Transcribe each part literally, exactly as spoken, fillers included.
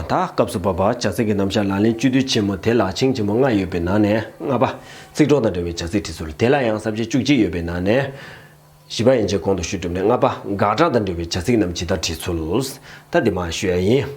ད་སྐབས་སུ་བབ་པ་བྱ་ཚིག་གི་རྣམ་གཞག་ལག་ལེན་བཅུད་བསྡུས་ཆེན་མོ་དེ་ལ་ཆིངས་ཆེན་མོ་ལྔ་ཡོད་པའི་ནང་ནས་ལྔ་པ། ཚིག་གྲོགས་དང་འབྲེལ་བའི་བྱ་ཚིག་བྲིས་ཚུལ། དེ་ལ་ཡང་ས་བཅད་བཅུ་གཅིག་ཡོད་པའི་ནང་ནས། བཞི་པ་ཡན་ཆད་གོང་དུ་ཞུས་གྲུབ་ནས་ལྔ་པ། དགག་སྒྲ་དང་འབྲེལ་བའི་བྱ་ཚིག་རྣམས་ཇི་ལྟར་བྲིས་ཚུལ། ད་འདི་མར་ཞུ་ཡ་ཡིན།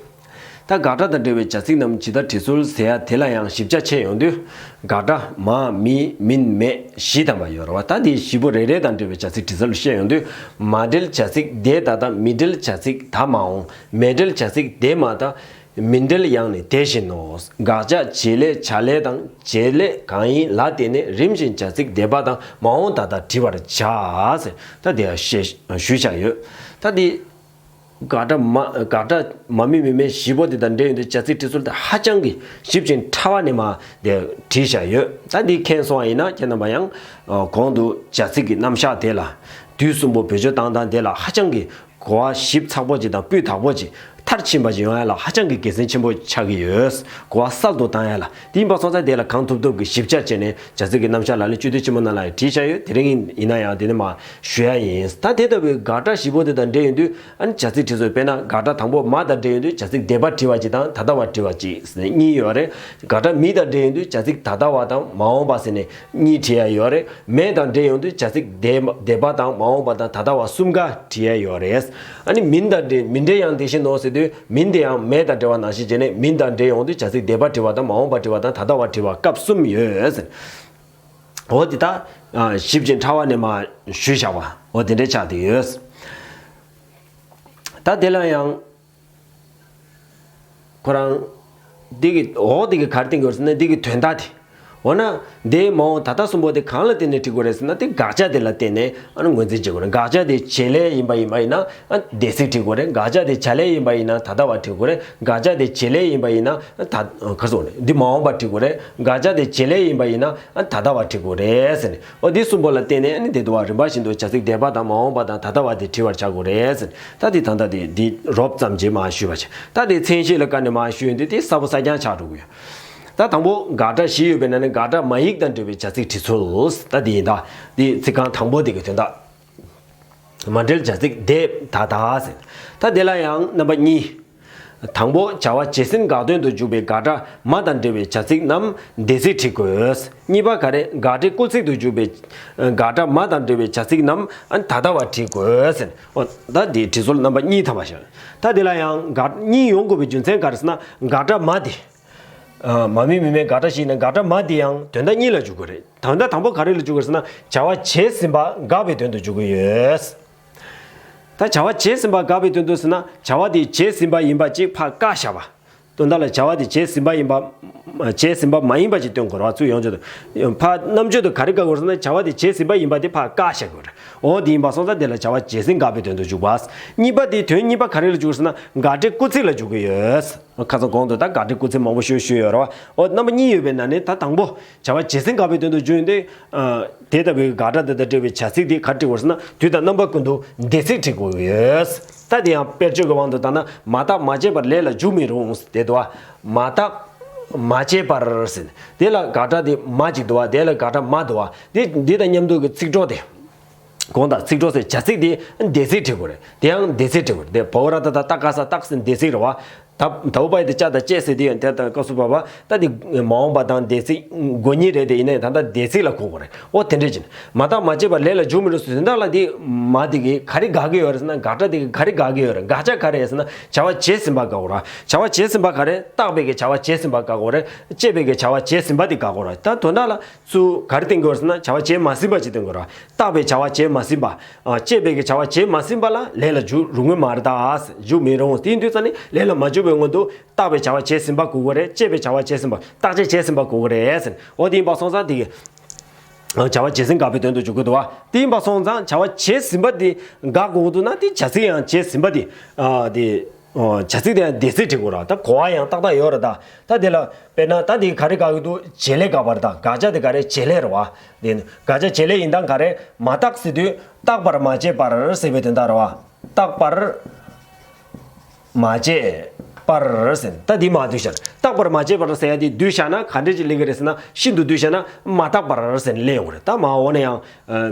ད་དགག་སྒྲ་དང་འབྲེལ་བའི་བྱ་ཚིག་རྣམས་ཇི་ལྟར་བྲིས་ཚུལ་ཟེར་ཡ་དེ་ལ་ཡང་ཞིབ་ཆ་བྱས་ཡོང་དུས། དགག་སྒྲ་མ་མི་མིན་མེད་བཞི་ཐམ་པ་ཡོད་རེད་བ། ད་འདི་བཞི་པོ་རེ་རེ་དང་འབྲེལ་བའི་བྱ་ཚིག་བྲིས་ཚུལ་བཤད་ཡོང་དུས། མ་འབྲེལ་བྱ་ཚིག་དེ་ད་ལྟ། མི་འབྲེལ་བྱ་ཚིག་ད་མ་འོངས། མེ་འབྲེལ་བྱ་ཚིག་དེ་མ་ད། མི་འབྲེལ་ཡང་ནི་དེ་བཞིན་ནོ། དགག་བྱ་བྱེད་ལས་བྱ་ལས་དང་བྱེད་ལས་གང་ཡིན་ལ་བརྟེན་ནས་རིམ་བཞིན་བྱ་ཚིག་འདས་པ་དང་མ་འོངས་ད་ལྟ་བྲི་བར་བྱ། ཟེར་ད་དེ་ཞེས་ཞུས་བཞག་ཡོད། ད་འདི་དགག་སྒྲ་མ་དགག་སྒྲ་མ་མི་མིན་མེད་བཞི་པོ་དེ་དང་འབྲེལ་ཡོད་དུས་བྱ་ཚིག་བྲིས་ཚུལ་དེ་ཧ་ཅང་གི་ཞིབ་ཅིང་ཕྲ་བ་ནས་མར་དེ་བྲིས་བཞག་ཡོད། ད་འདི་མཁྱེན་སོང་བ་ཡིན་ན་ཁྱེད་རྣམ་པ་ཡང་གོང་དུ་བྱ་ཚིག་གི་རྣམ་གཞག་དེ་ལ་དུས་གསུམ་པོ་བེད་སྤྱོད་བཏང་སྟངས་དེ་ལ་ཧ་ཅང་གི་གོ་བ་ཞིབ་ཚགས་པོ་ཅིག་དང་སྤུས་དག་པོ་ཅིག་མཐར་ཕྱིན་པ་ཅིག་ཡོང་ཡ་ལ་ཧ་ཅང་གི་དགེ་མཚན་ཆེན་པོ་ཆགས་ཀྱི་ཡོད། གོ་བ་གསལ་དུ་བཏང་ཡ་ལ། དེ་ཡིན་པ་སོང་ཙང་དེ་ལ་གང་ཐུབ་ཐུབ་ཀྱིས་ཞིབ་ཆ་བྱས་ནས་བྱ་ཚིག་གི་རྣམ་གཞག་ལག་ལེན་བཅུད་བསྡུས་ཆེན་མོ་ནང་ལ་ཡང་བྲིས་བཞག་ཡོད། དེ་རིང་ཡིན་ན་ཡང་དེ་ནས་མར་ཞུ་ཡ་ཡིན། ད་དེ་ལྟ་བུའི་དགག་སྒྲ་བཞི་པོ་དེ་དང་འབྲེལ་ཡོད་དུས་ཨ་ནི་བྱ་ཚིག་བྲིས་ཚུལ། དཔེར་ན་དགག་སྒྲ་དང་པོ་མ་དང་འབྲེལ་ཡོད་དུས་བྱ་ཚིག་འདས་པ་བྲི་བ་གཅིག་དང་ད་ལྟ་བ་བྲི་བ་གཅིག་ཟེར་ནས་གཉིས་ཡོད་རེད། དགག་སྒྲ་མི་དང་འབྲེལ་ཡོད་དུས་བྱ་ཚིག་ད་ལྟ་བ་དང་མ་འོངས་པ་ཟེར་ནས་གཉིས་བྲི་ཡ་ཡོད་རེད། མེ་དང་འབྲེལ་ཡོང་དུས་བྱ་ཚིག་འདས་འདས་པ་དང་མ་འོངས་པ་དང་ད་ལྟ་བ་གསུམ་ཀ་བྲི་ཡ་ཡོད་རེད། ཨ་ནི་མིན་དང་འབྲེལ། མི་འབྲེལ་ཡང་དེ་བཞིན་ནོ་ཟེར་དུས་མིན་དེ་ཡང་མེ་དང་འབྲེལ་བ་ནང་བཞིན་བྱས་ནས་མིན་དང་འབྲེལ་ཡོང་དུས་བྱ་ཚིག་འདས་པ་བྲི་བ་དང་མ་འོངས་པ་བྲི་བ་དང་ད་ལྟ་བ་བྲི་བ་སྐབས་གསུམ་ཡོད་ཟེར། འོ་དེ་དག་ཞིབ་ཅིང་ཕྲ་བ་ནས་མར་ཞུས་བཞག་པ་འོ་དེ་འདྲའི་ཆགས་བསྡད་ཡོད། ད་དེ་ལ་ཡང་ཁོ་རང་འདི་གི་འོག་འདི་གི་ག་རེ་བསྟན་གྱི་ཡོད་ཟེར་ན་འདི་གི་དོན་དག་དེ། འོ་ན་འདིའི་མ་འོངས་ད་ལྟ་གསུམ་པོ་དེ་གང་ལ་བརྟེན་ནས་བྲི་དགོས་རེད་ཟེར་ན་དེ་དགག་བྱ་དེ་ལ་བརྟེན་ནས་ཨ་ནི་ངོས་འཛིན་བྱེད་དགོས་རེད། དགག་བྱ་དེ་བྱེད་ལས་ཡིན་པ་ཡིན་པ་ཡིན་ན་ཨ་འདས་ཚིག་བྲི་དགོས་རེད། དགག་བྱ་དེ་བྱ་ལས་ཡིན་པ་ཡིན་ན་ད་ལྟ་བ་བྲི་དགོས་རེད། དགག་བྱ་དེ་བྱེད་ལས་ཡིན་པ་ཡིན་ན་ཨ་ད་ག་རེ་ཟེར་དགོས་རེད། འདི་མ་འོངས་པ་བྲི་དགོས་རེད། དགག་བྱ་དེ་བྱེད་ལས་ཡིན་པ་ཡིན་ན་ཨ་ད་ལྟ་བ་བྲི་དགོས་རེད་ཟེར་ནས། འོ་འདི་གསུམ་པོ་ལ་བརྟེན་ནས་ཨ་ནི་དེ་དུ་བ་རིམ་པ་བཞིན་དུ་བྱ་ཚིག་འདས་པ་དང་མ་འོངས་པ་དང་ད་ལྟ་བ་དེ་བྲི་བར་བྱ་དགོས་རེད་ཟེར། ད་དེ་ད་ལྟ་དེ་འདི་རོབ་ཙམ་ཅིག་མར་ཞུས་པ་བྱས། ད་དེ་མཚན་གཞི་ལ་བཀར་ནས་མར་ཞུས་ཡོང་དུས་དེ་གསལ་པོ་གསལ་རྐྱང་ཆགས་འགྲོ་གི་ཡོད། ད་དང་པོ་དགག་སྒྲ་བཞི་ཡོད་པའི་ནང་ནས་དགག་སྒྲ་མ་ཡིག་དང་འབྲེལ་བའི་བྱ་ཚིག་བྲིས་ཚུལ། ད་དེ་ཡིན། ད་དེ་ཚིག་རྐང་དང་པོ་དེ་གི་དོན་དག་མ་འབྲེལ་བྱ་ཚིག་འདས་ད་ལྟ་ཟེར། ད་དེ་ལ་ཡང་རྣམ་པ་གཉིས། དང་པོ་བྱ་བ་བྱས་ཟིན་དགག་དོན་དུ་འཇུག་པའི་དགག་སྒྲ་མ་དང་འབྲེལ་བའི་བྱ་ཚིག་རྣམས་འདས་ཚིག་བྲི་དགོས། གཉིས་པ་ག་རེ། དགག་སྒྲའི་སྐུལ་ཚིག་ཏུ་འཇུག་པའི་དགག་སྒྲ་མ་དང་འབྲེལ་བའི་བྱ་ཚིག་རྣམས་ད་ལྟ་བ་བྲི་དགོས་ཟེར། འོ་ད་འདི་བྲིས་ཚུལ་རྣམ་པ་གཉིས་ཐམ་པ་བཞག་ད་དེ་ལ་ཡང་དགག་གཉིས་ཡོང་དགོས་པའི་རྒྱུ་མཚན་ག་རེ་ཟེར་ན་དགག་སྒྲ་མ་དེ། མ་མི་མིན་མེད་དགག་སྒྲ་ཞིག་ཡིན་ན་དགག་སྒྲ་མ་དེ་ཡང་དོན་དག་གཉིས་ལ་འཇུག་གི་རེད། དོན་དག་དང་པོ་ག་རེ་ལ་འཇུག་གི་རེད་ཟེར་ན་བྱ་བ་བྱས་ཟིན་པ་དགག་པའི་དོན་དུ་འཇུག་གི་ཡོད། ད་བྱ་བ་བྱས་ཟིན་པ་དགག་པའི་དོན་དུ་ཟེར་ན་བྱ་བ་དེ་བྱས་ཟིན་པ་ཡིན་པ་ཅིག་ཕར་བཀག་བཞག་པ། དོན་དག་ལ་བྱ་བ་དེ་བྱས་ཟིན་པ་ཡིན་པ། བྱས་ཟིན་པ་མ་ཡིན་པ་ཅིག་སྟོན་དགོས་རེད་བ། ཚུར་ཡོང་ཆེད་དུ། ཕར་རྣམ་དཔྱོད་དུ་ག་རེ་བཀག་དགོས་ཟེར་ན་བྱ་བ་དེ་བྱས་ཟིན་པ་ཡིན་པ་དེ་ཕར་བཀག་བཞག་དགོས་རེད། འོ་དེ་ཡིན་པ་སོང་ཙང་དེ་ལ་བྱ་བ་བྱས་ཟིན་དགག་པའི་དོན་དུ་འཇུག་པ། གཉིས་པ་དེ་དོན་གཉིས་པ་ག་རེ་ལ་འཇུག་ཟེར་ན་དགག་སྒྲའི་སྐུལ་ཚིག་ལ་འཇུག་གི་ཡོད། ཁ་སང་གོང་དུ་ད་དགག་སྒྲའི་སྐུལ་ཚིག་མང་པོ་ཞུ་ཞུས་ཡོད་རེད་བ། འོ་རྣམ་པ་གཉིས་ཡོད་པའི་ནང་ནས་ད་དང་པོ་བྱ་བ་བྱས་ཟིན་དགག་པའི་དོན་དུ་འཇུག་ཡོང་དུས། དེ་ལྟ་བུའི་དགག་སྒྲ་དེ་དང་འབྲེལ་བའི་བྱ་ཚིག་དེ་ག་རེ་བྲི་དགོས་ཟེར་ན་དུས་དང་རྣམ་པ་ཀུན་ཏུ་འདས་ཚིག་བྲི་དགོས་ཡོད། ད་དེ་ཡང་དཔེར་བརྗོད་ཀྱི་དབང་དུ་བཏང་ན་མ་བརྟགས་མ་དཔྱད་པར་ལས་ལ་འཇུག་མི་རུང་དེ་འདུག་བ། མ་བརྟགས་མ་དཔྱད་པར་ཟེར། དེ་ལ་དགག་སྒྲ་དེ་མ་ཅིག་འདུག་བ། དེ་ལ་དགག་སྒྲ་མ་འདུག་བ། དེ་འདི་དང་མཉམ་དུ་གི་ཚིག་གྲོགས་དེ། གོང་དང་ཚིག་གྲོགས་ཟེར་བྱ་ཚིག་དེ་འདས་ཚིག་བྲི་དགོས་རེད། དེ་ཡང་འདས་ཚིག་བྲི་དགོས་རེད། དེ་བ་འོ་ར་ད་ད་ཏ་ག་ས་རྟགས་ཟེར་འདས་ཚིག་རེད་བ། ད་ད་འོ་པ་ཡི་དེ་ཅ་དང་ཅེ་ཟེར་དེ་ཡང་དེ་ལྟར་སྐབས་སུ་བབ་པ་ད་དེ་མ་འོངས་པ་དང་འདས་ཚིག་དགོས་ཉིད་རེད། དེ་ཡིན་ནའི་ད་ལྟ་འདས་ཚིག་ལ་གོ་དགོས་རེད། འོ་དེ་འདྲས་ཅིག་མ་བརྟགས་མ་དཔྱད་པར་ལས་ལ་འཇུག་མི་རུང་ཟེར་དོན་དག་ལ་དེ་མ་དེ་གི་ག་རེ་དགག་གི་ཡོད་རེད་ཟེར་ན་དགག་སྒྲ་དེ་གི་ག་རེ་དགག་གི་ཡོད་རེད། དགག་བྱ་ག་རེ་རེད་ཟེར་ན་བྱ་བ་བྱས་ཟིན་པ་དགག་དགོས་རེད། བྱ་བ་བྱས་ཟིན་པ་ག་རེ། བརྟགས་པའི་གི་བྱ་བ་བྱས་ཟིན་པ་དགག་དགོས་རེད། དཔྱད་པའི་གི་བྱ་བ་བྱས་ཟིན་པ་དེ་དགག་དགོས་རེད། ད་དོན་དག་ལ་ཚུར་ག་རེ་བསྟན་དགོས་རེད་ཟེར་ན་བྱ་བ་བྱས་མ་ཟིན་པ་ཅིག་བསྟན་དགོས་རེད། བརྟགས་པའི་བྱ་བ་བྱས་མ་ཟིན་པ། དཔྱད་པའི་གི་བྱ་བ་བྱས་མ་ཟིན་པ་ལ་ལས་ལ་འཇུག་རུང་གི་མ་རེད་ད། འཇུག་མི་རུང་། དེ་ཡིན་དུས་ཙང་ནི་ལས་ལ་མ་འཇུག་པའི་སྔོན་དུ་བརྟགས་པའི་བྱ་བ་བྱས་ཟིན་པ་དགོས་ཀྱི་རེད། དཔྱད་པའི་བྱ་བ་བྱས་ཟིན་པ། བརྟག་དཔྱད་བྱས་ཟིན་པ་དགོས་ཀྱི་རེད་ཟེར། འོ་དེ་ཡིན་པ་སོང་ཙང་དེ་གི་བྱ་བ་བྱས་ཟིན་དགག་པའི་དོན་དུ་འཇུག་གི་འདུག་བ། དེ་ཡིན་པ་སོང་ཙང་བྱ་བ་བྱས་ཟིན་པ་དེ་དགག་དགོས་ཀྱི་འདུག་ན་དེ་བྱ་ཚིག་ཡང་བྱས་ཟིན་པ་དེ་དེ་བྱ་ཚིག་དེ་ཡང་འདས་ཚིག་བྲི་དགོས་ར། ད་གོ་བ་ཡང་ཏག་ཏག་ཡོད་ར། ད་ད་དེ་ལ་དཔེར་ན་ད་དེ་ག་རེ་དགག་གི་འདུག་བྱེད་ལས་དགག་པ་རེད། ད་དགག་བྱ་དེ་ག་རེ། བྱེད་ལས་རེད་བ། དེ་ནི་དགག་བྱ་བྱེད་ལས་ཡིན་སྟངས་ག་རེ། མ་བརྟགས་ཟེར་དུས་བརྟགས་པར་མ་བྱས་པར་ཟེར་བའི་དོན་དག་རེད་བ། བརྟགས་པར་མ་བྱས་པར་ཟེར། ད་འདི་མར་བསྡུས་བཞག་བརྟགས་པར་མ་བྱས་པར་ཟེར་ཡ་འདི་བསྡུས་བཞག་ན་ག་འདྲས་ཅིག་ལེན་གི་རེད་ཟེར་ན། ཤིན་ཏུ་བསྡུས་བཞག་ན་མ་བརྟགས་པར་ཟེར་ནས་ལེན་ཡོང་གི་རེད། ད་མར་འོག་ནས་ཡང་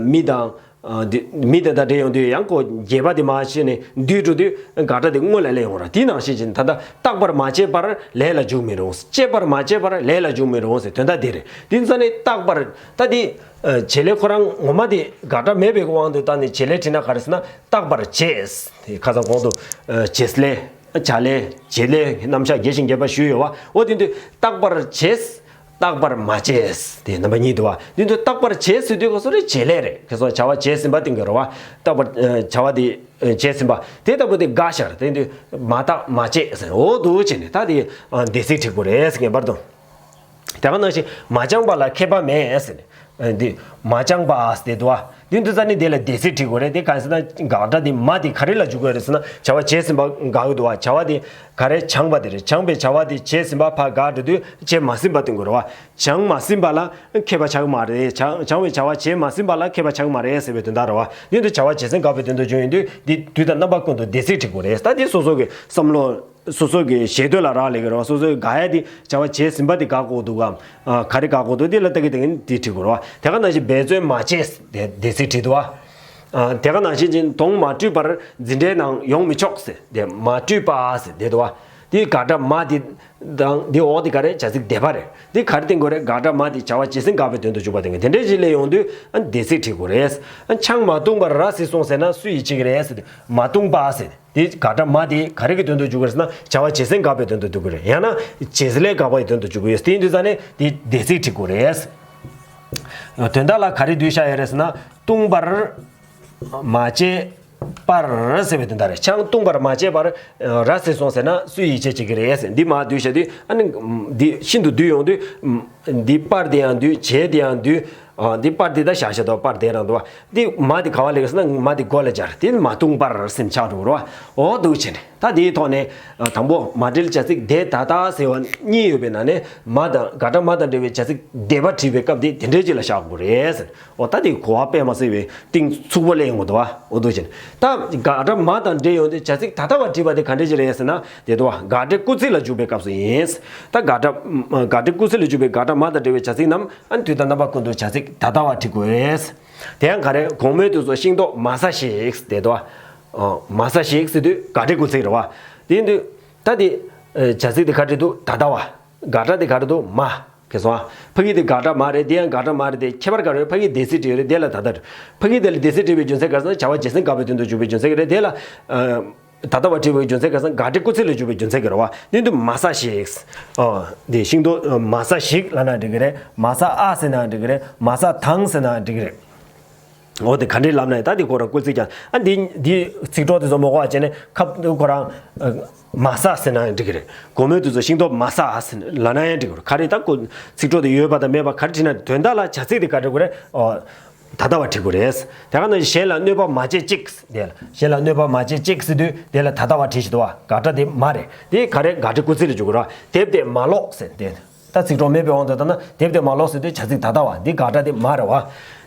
མི་དང་ ཨ། འདི་མི་དེ་དང་འབྲེལ་ཡོང་དུས་ཡང་ཁོ་རྒྱས་པ་དེ་མར་བྱས་ནས་བསྡུས་འགྲོ་དུས་དགག་སྒྲ་དེ་སྔོན་ལ་སླེབས་ཡོང་ར། དེ་ནང་བཞིན་བྱས་ནས་ད་ལྟ་བརྟག་པར་མ་བྱས་པར་ལས་ལ་འཇུག་མི་རུང་། དཔྱད་པར་མ་བྱས་པར་ལས་ལ་འཇུག་མི་རུང་ཟེར་དོན་དག་དེ་རེད། དེ་ཙ་ནས་རྟག་པར་ད་དེ་ཨ་བྱེད་ལས་ཁོ་རང་ངོ་མ་དེ་དགག་སྒྲ་མེད་པའི་དབང་དུ་བཏང་ནས་བྱེད་ལས་བྲིས་ན་ག་རེ་ཟེར་ན། རྟག་པར་བྱས། དེ་ཁ་སང་གོང་དུ་ཨ་བྱེད་ལས། བྱ་ལས། བྱེད་ལས་རྣམ་གཞག་རྒྱས་ཤིང་རྒྱས་པ་ཞུས་ཡོད་པ། འོ་དེ་དུས་རྟག་པར་བྱས། རྟག་པར་མ་བྱས། དེ་རྣམ་པ་གཉིས་འདུག་བ། དེ་དུས་རྟག་པར་བྱས་ཟེར་དུས་སྐབས་སུ་རེ་བྱེད་ལས་རེད། ཁྱེད་ཚོ་བྱ་བ་བྱས་ཟིན་པ་སྟེང་གི་རེད་བ། རྟག་པར་ཨ་བྱ་བ་དེ་ཨ་བྱས་ཟིན་པ་དེ་ལྟ་བུ་དེ་དགག་བྱར་དེ་དུས་མ་རྟག་མ་བྱས་ཟེར། འོ་འདུག་བྱས་ནས་ད་དེ་ཨ་འདས་ཚིག་བྲིས་དགོས་རེད་ཟེར། ངེས་པར་དུ། དེ་ག་ནང་བཞིན་མ་བྱང་པ་ལ་མཁས་པ་མེད་ཟེར་ནས། ཨ་འདི་མ་བྱང་པ་ཟེར་དེ་འདུག་བ། འདི་འདི་ཙ་ནི་དེ་ལ་འདས་ཚིག་བྲིས་དགོས་རེད། དེ་གང་ཟེར་ན་དགག་སྒྲ་དེ་མ་དེ་ག་རེ་ལ་འཇུག་དགོས་རེད་ཟེར་ན་བྱ་བ་བྱས་ཟིན་པ་དགག་གི་འདུག་བ། བྱ་བ་དེ་ག་རེ་བྱང་པ་དེ་རེད། བྱང་པའི་བྱ་བ་དེ་བྱས་ཟིན་པ་ཕར་དགག་འགྲོ་དུས་བྱས་མ་ཟིན་པ་སྟོན་དགོས་རེད་བ། བྱང་མ་ཟིན་པ་ལ་མཁས་པ་ཆགས་ཀྱི་མ་རེད། བྱང་བྱང་བའི་བྱ་བ་བྱས་མ་ཟིན་པ་ལ་མཁས་པ་ཆགས་ཀྱི་མ་རེད་ཟེར་བའི་དོན་དག་རེད་བ། འདི་འདི་བྱ་བ་བྱས་ཟིན་དགག་པའི་དོན་དུ་བརྗོད་ཡོང་དུས་འདི་དུས་དང་རྣམ་པ་ཀུན་ཏུ་འདས་ཚིག་བྲིས་དགོས་རེད། ད་འདི་སོ་སོ་གི་བསམ་བློ། སོ་སོ་གི་ཞེ་འདོད་ལ་རག་ལས་ཀྱི་རེད་བ། སོ་སོའི་དགག་ཡ་དེ་བྱ་བ་བྱས་ཟིན་པ་དེ་དགག་དགོས་འདུག་གམ། ཨ་ག་རེ་དགག་དགོས་འདུག་དེ་ལ་ལྟ་གི་ལྟ་གི་དེ་བྲིས་དགོས་རེད་བ། དེ་ག་ནང་བཞིན་འབད་བརྩོན་མ་བྱས་དེ་འདས་ཚིག་བྲིས་འདུག་བ། ཨ་དེ་ག་ནང་བཞིན་ཅིག་དོང་མ་བཀྲུས་པར་འཛིན་གྲྭའི་ནང་ཡོང་མི་ཆོག་ཟེར། དེ་མ་བཀྲུས་པ་ཟེར་དེ་འདུག་བ། དེ་དགག་སྒྲ་མ་དེ་དང་དེ་འོག་དེ་ག་རེ་བྱ་ཚིག་འདས་པ་རེད། དེ་ག་རེ་བསྟན་དགོས་རེད། དགག་སྒྲ་མ་དེ་བྱ་བ་བྱས་ཟིན་དགག་པའི་དོན་དུ་འཇུག་པ་དེ་ག་དེ་འདྲའི་ཅིག་སླེབས་ཡོང་དུས་ཨ་འདས་ཚིག་བྲིས་དགོས་རེད། ཨ་ཆང་མ་བཏུང་བར་ར་བཟི་སོང་ཟེར་ན་སུ་ཡིད་ཆེས་ཀྱི་རེད་ཟེར། དེ་མ་བཏུང་པ་ཟེར། དེ་དགག་སྒྲ་མ་དེ་ག་རེ་གི་དོན་དུ་འཇུག་གི་རེད་ཟེར་ན་བྱ་བ་བྱས་ཟིན་དགག་པའི་དོན་དུ་འཇུག་གི་རེད། ཡང་ན་བྱས་ལས་དགག་པའི་དོན་དུ་འཇུག་གི་ཡོད། དེ་ཡིན་དུས་ཙ་ནས་དེ་འདས་ཚིག་བྲིས་དགོས་རེད། དོན་དག་ལ་ག་རེ་བསྡུས་བཞག་ཡོད་རེད་ཟེར་ན་བཏུང་བར་མ་བྱས་པར་ཟེར་བའི་དོན་དག་རེད། ཆང་བཏུང་བར་མ་བྱས་པར་ར་བཟི་སོང་ཟེར་ན་སུས་ཡིད་ཆེས་བྱེད་ཀྱི་རེད་ཟེར། འདི་མར་བསྡུས་བཞག་དུས་ཨ་ནི་འདི་ཤིན་ཏུ་བསྡུས་ཡོང་དུས་འདི་པར་དེ་ཡང་བསྡུས། བྱས་དེ་ཡང་བསྡུས། ཨ་འདི་པར་དེ་ད་བཞག་བཞག་དོ། པར་དེ་རང་འདུག་བ། འདི་མ་དེ་ག་བ་ལེགས་ཟེར་ན་མ་དེ་མགོ་ལ་སྦྱར། དེ་མ་བཏུང་པར་སེམས་ཆགས་འགྲོ་རོ། འོ་འདུག་བྱས་ནས་ད་དེའི་ཐོག་ནས་ཨ་དང་པོ་མ་འབྲེལ་བྱ་ཚིག་དེ་ད་ལྟ་ཟེར་བ་གཉིས་ཡོད་པའི་ནང་ནས་མ་དང་དགག་སྒྲ་མ་དང་འབྲེལ་བའི་བྱ་ཚིག་འདས་པ་བྲིས་པའི་སྐབས་དེ་དེ་འདྲའི་ཅིག་ལ་བཞག་དགོས་རེད་ཟེར། འོ་ད་དེ་གོ་བ་དཔེ་མ་སྲིད་པའི་གཏིང་ཚུགས་པོ་སླེབས་ཡོང་གི་འདུག་བ། འོ་འདུག་བྱས་ནས་ད་དགག་སྒྲ་མ་དང་འབྲེལ་ཡོང་དུས་བྱ་ཚིག་ད་ལྟ་བ་བྲིས་པ་དེ་ག་འདྲ་ཅིག་རེད་ཟེར་ན་དེ་འདུག་བ། དགག་སྒྲའི་སྐུལ་ཚིག་ལ་འཇུག་པའི་སྐབས་སུ་ཡིན། ད་དགག་སྒྲ་དགག་སྒྲའི་སྐུལ་ཚིག་ལ་འཇུག་པའི་དགག་སྒྲ་མ་དང་འབྲེལ་བའི་བྱ་ཚིག་རྣམས་ཨ་ནི་དུས་དང་རྣམ་པ་ཀུན་ཏུ་བྱ་ཚིག་ད་ལྟ་བ་བྲི་དགོས། དེ་ཡང་ག་རེ། གོང་སྨོས་དུས་སུ་ཤིང་ཏོག་མ་ཟ་ཞིག་དེ་དོ། མ་ཟ་ཞིག་ཟེར་དུས་དགག་སྒྲའི་སྐུལ་ཚིག་རེད་བ། དེ་ཡིན་དུས་ད་དེ་བྱ་ཚིག་དེ་ག་རེ་འདུག་ད་ལྟ་བ། དགག་སྒྲ་དེ་ག་རེ་འདུག་མ། གལ་སོང་ཨ། ཕ་གི་དེ་དགག་སྒྲ་མ་རེད། དེ་ཡང་དགག་སྒྲ་མ་རེད། དེ་ཁྱད་པར་ག་རེ། ཕ་གི་འདས་ཚིག་བྲིས་ཡོད་རེད། དེ་ལ་ད་ལྟ་རེད། ཕ་གི་དེ་ལ་འདས་ཚིག་བྲིས་པའི་རྒྱུ་མཚན་ག་རེ་ཟེར་ན་བྱ་བ་བྱས་ཟིན་དགག་པའི་དོན་དུ་འཇུག་པའི་རྒྱུ་མཚན་ག་རེད། དེ་ལ། ད་ལྟ་བ་བྲིས་པའི་རྒྱུ་མཚན་ག་རེ་ཟེར་ན་དགག་སྒྲའི་སྐུལ་ཚིག་ལ་འཇུག་པའི་རྒྱུ་མཚན་ག་རེ་བ། དེ་དུས་མ་ཟ་ཞིག་ཨ། དེ་ཤིང་ཏོག་མ་ཟ་ཞིག་ལབ་ན་འགྲིག་གི་རེད། མ་ཟ་ཨ་ཟེར་ན་འགྲིག་གི་རེད། མ་ཟ་དང་ཟེར་ན་འགྲིག་གི་རེད། འོ་དེ་ག་འདྲའི་ལབ་ན་ཡང་ད་དེ་ཁོ་རང་སྐུལ་ཚིག་ཀྱང་ཨ་འདི་འདི་ཚིག་གྲོགས་དེ་ཚོ་མོ་གོ་བ་བྱས་ནས་ཁ་ཁོ་རང་མ་ཟ་ཟེར་ན་ཡང་འགྲིག་གི་རེད། གོང་སྨོས་དུས་སུ་ཤིང་ཏོག་མ་ཟ་ཟེར་ལབ་ན་ཡང་འགྲིག་གི་རེད། ག་རེ་ད་ཁོ་ཚིག་གྲོགས་དེ་ཡོད་པ་དང་མེད་པ་ག་རེ་བྲིས་ན་དོན་དག་ལ་བྱ་ཚིག་དེ་ག་འདྲ་དགོས་རེད། ཨོ། ད་ལྟ་བ་བྲིས་དགོས་རེད། དེ་ག་ནང་བཞིན་གཞན་ལ་གནོད་པ་མ་བྱེད་ཅིག་དེ་ལ་གཞན་ལ་གནོད་པ་མ་བྱེད་ཅིག་ཟེར་དུས་དེ་ལ་ད་ལྟ་བ་བྲིས་ཤིག་འདུག་བ། དགག་སྒྲ་དེ་མ་རེད། དེ་ག་རེ། དགག་སྒྲའི་སྐུལ་ཚིག་ལ་འཇུག་དགོས་ར། དེབ་དེ་མ་ཀློག་ཟེར་དེ། ད་ཚིག་གྲོགས་མེད་པའི་དབང་དུ་བཏང་ན་དེབ་དེ་མ་ཀློག་ཟེར་དུས་བྱ་ཚིག་ད་ལྟ་བ་འདི་དགག་སྒྲ་དེ་མ་རེད་བ།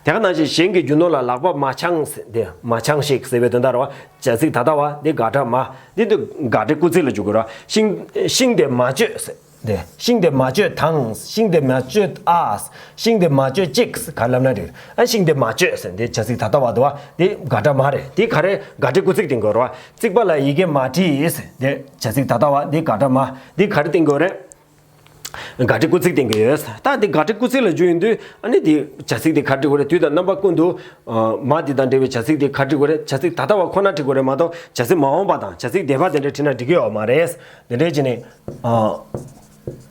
དེ་ག་ནང་བཞིན་གཞན་གྱི་རྒྱུ་ནོར་ལ་ལག་པ་མ་འཆང་ཟེར་དེ་མ་འཆང་ཞིག་ཟེར་བའི་དོན་དག་རེད་བ། བྱ་ཚིག་ད་ལྟ་བ་འདི་དགག་སྒྲ་མ། འདི་དུས་དགག་སྒྲའི་སྐུལ་ཚིག་ལ་འཇུག་དགོས་ར། ཤིང་ཤིང་དེ་མ་གཅོད་ཟེར། དེ། ཤིང་དེ་མ་གཅོད་དང་། ཤིང་དེ་མ་གཅོད་ཨ། ཤིང་དེ་མ་གཅོད་ཅིག་ག་ལབ་ན་རེད། ཨ་ཤིང་དེ་མ་གཅོད་ཟེར་འདི་བྱ་ཚིག་ད་ལྟ་བ་འདུག་བ། འདི་དགག་སྒྲ་མ་རེད། འདི་ག་རེ། དགག་སྒྲའི་སྐུལ་ཚིག་དེ་འགོར་བ། རྩིག་པ་ལ་ཡི་གེ་མ་བྲིས་ཟེར་འདི་བྱ་ཚིག་ད་ལྟ་བ། འདི་དགག་སྒྲ་མ། འདི་ག་རེ་བསྟན་དགོས་རེད། དགག་སྒྲའི་སྐུལ་ཚིག་བསྟན་གྱི་ཡོད། ད་འདི་དགག་སྒྲའི་སྐུལ་ཚིག་ལ་འཇུག་ཡོང་དུས་ཨ་ནི་འདི་བྱ་ཚིག་འདི་ག་རེ་དགོས་རེད། དུས་དང་རྣམ་པ་ཀུན་ཏུ་མ་འདི་དང་འབྲེལ་བའི་བྱ་ཚིག་འདི་ག་རེ་དགོས་རེད། བྱ་ཚིག་ད་ལྟ་བ་ཁོ་ན་བྲི་དགོས་རེད་མ་གཏོགས་བྱ་ཚིག་མ་འོངས་པ་དང་བྱ་ཚིག་འདས་པ་དེ་འདྲ་བྲིས་ན་འགྲིག་གི་ཡོད་མ་རེད། དེ་འདྲས་བྱས་ནས།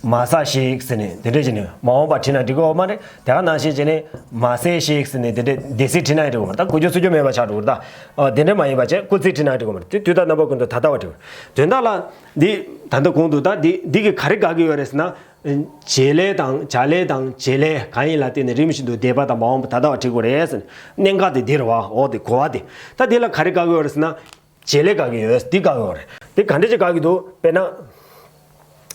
མ་ཟ་ཞིག་ཟེར་ནས་དེ་འདྲས་བྱས་ནས་མ་འོངས་པ་བྲིས་ན་འགྲིག་གི་ཡོད་མ་རེད། དེ་ག་ནང་བཞིན་བྱས་ནས་མ་ཟས་ཞིག་ཟེར་ནས་དེ་འདྲས་འདས་ཚིག་བྲིས་ན་ཡང་འགྲིག་གི་མ་རེད། ད་གོ་རྒྱུ་ཚོར་རྒྱུ་མེད་པ་ཆགས་འགྲོ་གི་རེད་ད། དེ་འདྲས་མ་ཡིན་པ་བྱས་སྐུལ་ཚིག་བྲིས་ན་འགྲིག་གི་མ་རེད། དེ་དུས་དང་རྣམ་པ་ཀུན་ཏུ་ད་ལྟ་བ་བྲི་དགོས། དོན་དག་ལ་འདི་ད་ལྟ་གོང་དུ་ད་འདི་འདི་གི་ག་རེ་དགག་གི་ཡོད་རེད་ཟེར་ན། བྱེད་ལས་དང་བྱ་ལས་དང་བྱེད་ལས་གང་ཡིན་ལ་བརྟེན་ནས་རིམ་བཞིན་དུ་འདས་པ་དང་མ་འོངས་པ་ད་ལྟ་བ་བྲི་དགོས་རེད་ཟེར་ནས་གནད་འགག་དེ་འདི་རེད་བ། འོ་དེ་གོ་བ་དེ། ད་འདི་ལ་ག་རེ་དགག་གི་ཡོད་རེད་ཟེར་ན། བྱེད་ལས་དགག་གི་ཡོད། འདི་དགག་གི་ཡོད་རེད། དེ་ག་འདྲ་ཅིག་དགག་གི་འདུག་དཔེར་ན།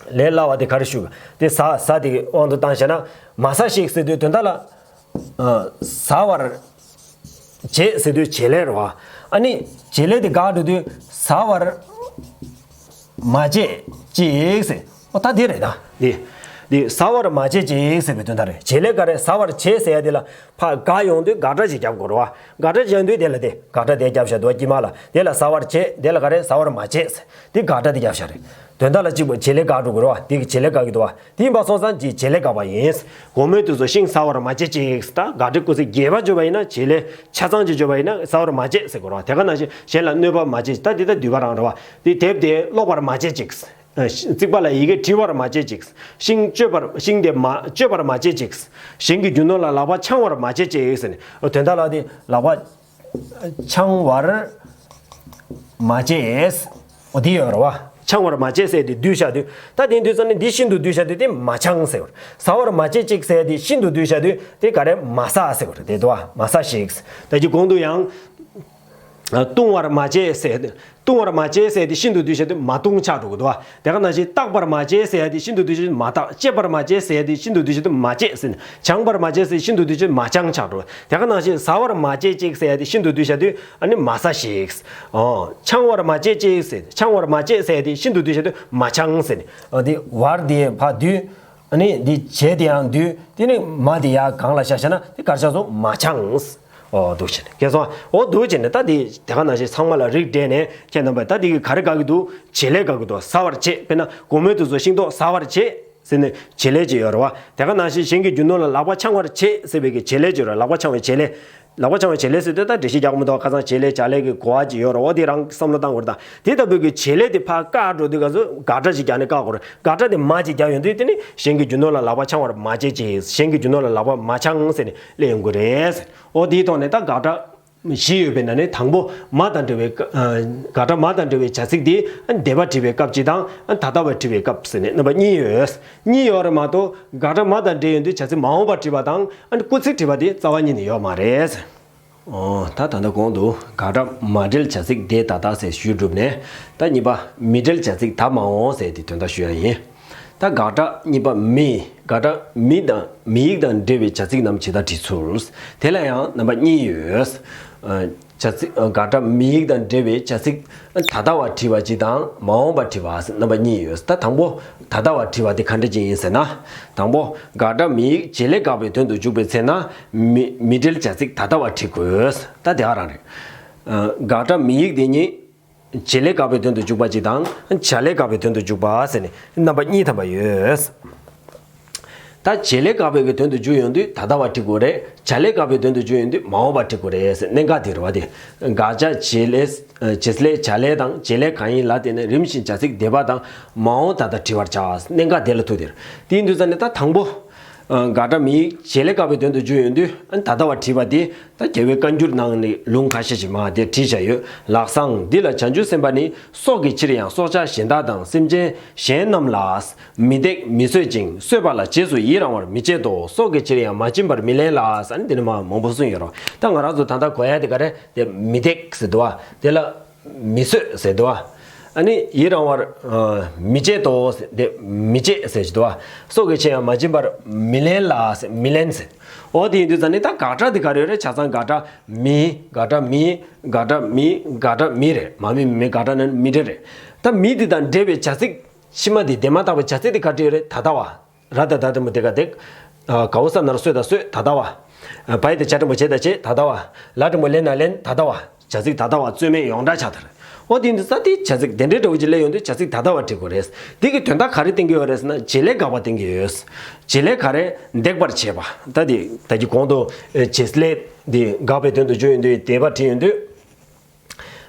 ལས་སླ་བ་དེ་ག་རེ་ཞུ་གི། དེ་ཟ་ཟ་དེ་དབང་དུ་བཏང་བྱས་ན། མ་ཟ་ཞིག་ཟེར་དུས་དོན་དག་ལ། ཨ། ཟ་བར་བྱེད་ཟེར་དུས་བྱེད་ལས་རེད་བ། ཨ་ནི་བྱེད་ལས་དེ་དགག་འགྲོ་དུས་ཟ་བར་མ་བྱེད་ཅིག་ཟེར། ཨོ་ད་དེ་རེད་ད། དེ། འདི་ཟ་བར་མ་བྱེད་ཅིག་ཟེར་བའི་དོན་དག་རེད། བྱེད་ལས་ག་རེ། ཟ་བར་བྱེད་ཟེར་ཡ་དེ་ལ་ཕར་ག་ཡོང་དུས་དགག་སྒྲ་ཞིག་རྒྱབ་དགོས་རེད་བ། དགག་སྒྲ་ཞིག་ཡོང་དུས་དེ་ལ་དེ་དགག་སྒྲ་དེ་རྒྱབ་བཞག་འདུག་བ། དཀྱིལ་མ་ལ་དེ་ལ་ཟ་བར་བྱེད། དེ་ལ་ག་རེ། ཟ་བར་མ་བྱེད་ཟེར། དེ་དགག་སྒྲ་དེ་རྒྱབ་བཞག་རེད། དོན་དག་ལ་གཅིག་པ་བྱེད་ལས་འགག་འགྲོ་དགོས་རེད་བ། དེ་གི་བྱེད་ལས་འགག་གི་འདུག་བ། དེ་ཡིན་པ་སོང་ཙང་ཅིག་བྱེད་ལས་འགག་པ་ཡིན། དགོང་མོའི་དུས་སུ་ཤིང་ཟ་བར་མ་བྱེད་ཅིག་ད་དགག་སྒྲ་སྐུལ་ཚིག་རྒྱས་པ་བརྗོད་པ་ཡིན་ན། བྱེད་ལས་ཆ་ཚང་ཅིག་བརྗོད་པ་ཡིན་ན་ཟ་བར་མ་བྱེད་ཟེར་དགོས་རེད་བ། དེ་ག་ནང་བཞིན་གཞན་ལ་གནོད་པར་མ་བྱེད། ད་དེ་ད་བསྡུས་པ་རང་རེད་བ། དེ་དེབ་དེ་ཀློག་པར་མ་བྱེད་ཅིག་རྩིག་པ་ལ་ཡི་གེ་བྲི་བར་མ་བྱེད་ཅིག་ཤིང་གཅོད་པར། ཤིང་དེ་མ་གཅོད་པར་མ་བྱེད་ཅིག་གཞན་གྱི་རྒྱུ་ནོར་ལ་ལག་པ་འཆང་བར་མ་བྱེད་ཅིག་ཟེར་ནས། དོན་དག་ལ་དེ་ལག་པ་འཆང་བར་མ་བྱེད། འོ་དེ་ཡོད་རེད་བ། འཆང་བར་མ་བྱེད་ཟེར་དེ་བསྡུས་བཞག་དུས། ད་དེ་དུས་ཙམ་ནས་འདི་ཤིན་ཏུ་བསྡུས་བཞག་དུས་དེ་མ་འཆང་ཟེར་བ། ཟ་བར་མ་བྱེད་ཅིག་ཟེར་དེ་ཤིན་ཏུ་བསྡུས་བཞག་དུས་དེ་ག་རེ། མ་ཟ་ཟེར་བ་རེད། དེ་འདུག་བ། མ་ཟ་ཞིག་ད་ཅི་གོང་དུ་ཡང་། བཏུང་བར་མ་བྱེད་ཟེར། བཏུང་བར་མ་བྱེད་ཟེར་དེ་ཤིན་ཏུ་བསྡུས་བྱས་དུས་མ་བཏུང་ཆགས་འགྲོ་གི་འདུག་བ། དེ་ག་ནང་བཞིན་བརྟག་པར་མ་བྱེད་ཟེར་ཡ་དེ་ཤིན་ཏུ་བསྡུས་བྱས་དུས་མ་བརྟག་བཅད་པར་མ་བྱེད་ཟེར་ཡ་དེ་ཤིན་ཏུ་བསྡུས་བྱས་དུས་མ་བཅད་ཟེར་ནས། འཆང་བར་མ་བྱེད་ཟེར་ཤིན་ཏུ་བསྡུས་བྱས་དུས་མ་འཆང་ཆགས་འགྲོ། དེ་ག་ནང་བཞིན་ཟ་བར་མ་བྱེད་ཅིག་ཟེར་ཡ་དེ་ཤིན་ཏུ་བསྡུས་བྱས་དུས་ཨ་ནི་མ་ཟ་ཞིག་འོ། འཆང་བར་མ་བྱེད་ཅིག་ཟེར། འཆང་བར་མ་བྱེད་ཟེར་ཡ་དེ་ཤིན་ཏུ་བསྡུས་བྱས་དུས་མ་འཆང་ཟེར་ནས། འོ་དེ་བར་དེ་ཕར་བསྡུས། ཨ་ནི་འདི་བྱེད་དེ་ཡང་བསྡུས། དེ་ནི་མ་དེ་ཡར་སྒང་ལ་བཞག་བཞག་ན་དེ་ག་རེ་ཆགས་སོང་། མ་འཆང་། འོ་འདུག་བྱས་ནས། ཁྱེད་སོང་། འོ་འདུག་བྱས་ནས། ད་དེ་དེ་ག་ནང་བཞིན་ཚང་མ་ལ་རིགས་འགྲེ་ནས། ཁྱེད་རྣམ་པས་ད་དེ་གི་ག་རེ་དགག་གི་འདུག་བྱེད་ལས་དགག་གི་འདུག་ཟ་བར་བྱེད། དཔེར་ན་དགོང་མོའི་དུས་སུ་ཤིང་ཏོག་ཟ་བར་བྱེད་ཟེར་ནས་བྱེད་ལས་ཅིག་ཡོད་རེད་བ། དེ་ག་ནང་བཞིན་གཞན་གྱི་རྒྱུ་ནོར་ལ་ལག་པ་འཆང་བར་བྱེད་ཟེར་བའི་གི་བྱེད་ལས་ཅིག་ཡོད་རེད། ལག་པ་འཆང་བའི་བྱེད་ལས། ལག་པ་འཆང་བའི་བྱེད་ལས་ཟེར་དུས་ད་འགྲེལ་བཤད་རྒྱག་མི་འདུག་ཁ་སང་བྱེད་ལས་བྱ་ལས་ཀྱི་གོ་བ་ཅིག་ཡོད་རེད། འོ་དེ་རང་བསམ་བློ་བཏང་དགོས་རེད། ད་དེ་ལྟ་བུའི་གི་བྱེད་ལས་དེ་ཕར་བཀག་འགྲོ་དུས་ག་ཚོད་དགག་སྒྲ་ཞིག་རྒྱག་ནས་བཀག་དགོས་རེད། དགག་སྒྲ་དེ་མ་ཅིག་རྒྱག་ཡོང་དུས་དེ་ནི་གཞན་གྱི་རྒྱུ་ནོར་ལ་ལག་པ་འཆང་བར་མ་བྱེད་ཅིག་གཞན་གྱི་རྒྱུ་ནོར་ལ་ལག་པ་མ་འཆང་ཟེར་ནས་སླེབས་ཡོང་གི་རེད། འོ་དེའི་ཐོག་ནས་ད་དགག་སྒྲ་བཞི་ཡོད་པའི་ནང་ནས་དང་པོ་མ་དང་འབྲེལ་བའི་སྐབས། ཨ། དགག་སྒྲ་མ་དང་འབྲེལ་བའི་བྱ་ཚིག་དེ་འདས་པ་བྲིས་པའི་སྐབས་ཅིག་དང་། ད་ལྟ་བ་བྲིས་པའི་སྐབས་ཟེར་ནས་རྣམ་པ་གཉིས་ཡོད། གཉིས་ཡོད་རེད་མ་གཏོགས། དགག་སྒྲ་མ་དང་འབྲེལ་ཡོང་དུས་བྱ་ཚིག་མ་འོངས་པ་བྲིས་པ་དང་། ཨ་ནི་སྐུལ་ཚིག་བྲིས་པ་དེ་རྩ་བ་ཉིད་ནས་ཡོད་མ་རེད། ཨོ། ད་ད་ལྟ་གོང་དུ་དགག་སྒྲ་མ་འབྲེལ་བྱ་ཚིག་དེ་ད་ལྟ་ཟེར་ཞུས་གྲུབ་ནས། ད་གཉིས་པ་མི་འབྲེལ་བྱ་ཚིག་ད་མ་འོངས་ཟེར་དེ་དོན་དག་ཞུ་ཡ་ཡིན། ད་དགག་སྒྲ་གཉིས་པ་མི། དགག་སྒྲ་མི་དང་མི་ཡིག་དང་འབྲེལ་བའི་བྱ་ཚིག་རྣམས་ཇི་ལྟར་བྲིས་ཚུལ། དེ་ལ་ཡང་རྣམ་པ་གཉིས་ཡོད། ཨ། བྱ་ཚིག་ཨ། དགག་སྒྲ་མི་ཡིག་དང་འབྲེལ་བའི་བྱ་ཚིག་ད་ལྟ་བ་བྲིས་པ་ཅིག་དང་མ་འོངས་པ་བྲིས་པ་ཟེར་རྣམ་པ་གཉིས་ཡོད། ད་དང་པོ་ད་ལྟ་བ་བྲིས་པ་དེ་ག་འདྲ་ཅིག་ཡིན་ཟེར་ན། དང་པོ་དགག་སྒྲ་མི་ཡིག་བྱེད་ལས་དགག་པའི་དོན་དུ་འཇུག་པའི་ཚེ་ན། མི་མི་འབྲེལ་བྱ་ཚིག་ད་ལྟ་བ་བྲིས་དགོས། ད་དེ་ག་རང་རེད། ཨ། དགག་སྒྲ་མི་ཡིག་དེ་ཉིད་བྱེད་ལས་དགག་པའི་དོན་དུ་འཇུག་པ་གཅིག་དང་། བྱ་ལས་དགག་པའི་དོན་དུ་འཇུག་པ་ཟེར་ནས་རྣམ་པ་གཉིས་ཐམ་པ་ཡོད། ད་བྱེད་ལས་དགག་པའི་གི་དོན་དུ་འཇུག་ཡོང་དུས་ད་ལྟ་བ་བྲིས་དགོས་རེད། བྱ་ལས་དགག་པའི་དོན་དུ་འཇུག་ཡོང་དུས་མ་འོངས་པ་བྲིས་དགོས་རེད་ཟེར། གནད་འགག་དེ་རེད་བ། དེ་དགག་བྱ་བྱེད་ལས། བྱེད་ལས་བྱ་ལས་དང་བྱེད་ལས་གང་ཡིན་ལ་བརྟེན་ནས་རིམ་བཞིན་བྱ་ཚིག་འདས་པ་དང་མ་འོངས་ད་ལྟ་བྲི་བར་བྱ། གནད་འགག་དེ་ལ་ཐུག་དེ་རེད། དེ་ཡིན་དུས་ཙང་ནས་ད་དང་པོ། ཨ། དགག་སྒྲ་མི་ཡིག་བྱེད་ལས་དགག་པའི་དོན་དུ་འཇུག་ཡོང་དུས། ཨ། ད་ལྟ་བ་བྲིས་པ་དེ་ད་རྒྱལ་བའི་བཀའ་འགྱུར་ནང་ནས་ལུང་ཁ་ཤས་ཤིག་མར་དེ་བྲིས་བཞག་ཡོད། ལགས་སང་། འདི་ལ་བྱང་ཆུབ་སེམས་དཔའ་ནི་སྲོག་གི་ཕྱིར་ཡང་སྲོག་ཆགས་གཞན་དག་དང་སེམས་ཅན་གཞན་རྣམས་ལ་མི་བརྡེག་མི་གསོད་ཅིང་། གསོད་པ་ལ་རྗེས་སུ་ཡི་རང་བར་མི་བྱེད་དོ། སྲོག་གི་ཕྱིར་ཡང་མ་སྦྱིན་པར་མི་ལེན་ལ། ཨ་ནི་འདི་ནས་མར་མང་པོ་གསུངས་ཡོད་རེད། ད་ང་རང་ཚོ་ད་ལྟ་གོ་ཡ་དེ་ག་རེ། དེ་མི་བརྡེག་ཟེར་འདུག་བ། དེ་ལ་མི་གསོད་ཟེར་འདུག་བ། ཨ་ནི་ཡི་རང་བར། ཨ། མི་བྱེད་དོ་ཟེར། དེ་མི་བྱེད་ཟེར་གྱི་འདུག་བ། སྲོག་གི་ཕྱིར་ཡང་མ་སྦྱིན་པར་མི་ལེན་ལ་ཟེར། མི་ལེན་ཟེར། འོ་དེ་ཡིན་དུས་ཙང་ནི་ད་དགག་སྒྲ་དེ་ག་རེ་རེད། ཆ་ཚང་དགག་སྒྲ་མི། དགག་སྒྲ་མི། དགག་སྒྲ་མི། དགག་སྒྲ་མི་རེད། མ་མི་མི་མི། དགག་སྒྲ་ནི་མི་འབྲེལ་རེད། ད་མི་དེ་དང་འབྲེལ་བའི་བྱ་ཚིག་ཕྱི་མ་དེ་དེ་མ་ཐག་པའི་བྱ་ཚིག་དེ་ག་འབྲེལ་རེད། ད་ལྟ་བ། ར་ད་བཏགས་རྟ་མོ་དེ་ག་དེ། ག་འོ་ས་ན་རོ་སོ་ད་སོ་ད་ལྟ་བ། བ་ཡ་བཏགས་བྱ་འགྲེང་བུ་བྱེ་ད་བྱེད་ད་ལྟ་བ། ལ་འགྲེང་བུ་ལེ་ན་ལེན་ད་ལྟ་བ། བྱ་ཚིག་ད་ལྟ་བ་རྩོད་མེད་ཡོངས་གྲགས་ཆགས་ཚར། འོ་དེ་འདི་ས་དེ་བྱ་ཚིག་དེ་འདྲའི་འདྲ་བོ་ཅིག་སླེབས་ཡོང་དུས་བྱ་ཚིག་ད་ལྟ་བ་འབྲི་དགོས་རེད། དེ་གི་དོན་དག་ག་རེ་བསྟན་གྱི་ཡོད་རེད་ཟེར་ན། བྱེད་ལས་དགག་པ་བསྟན་གྱི་ཡོད། བྱེད་ལས་ག་རེ། འདེགས་པར་བྱེད་པ། ད་དེ་ད་གི་གོང་དུ་བྱེད་ལས་དེ་དགག་པའི་དོན་དུ་འཇུག་ཡོང་དུས་འདས་པ་བྲིས་ཡོང་དུས།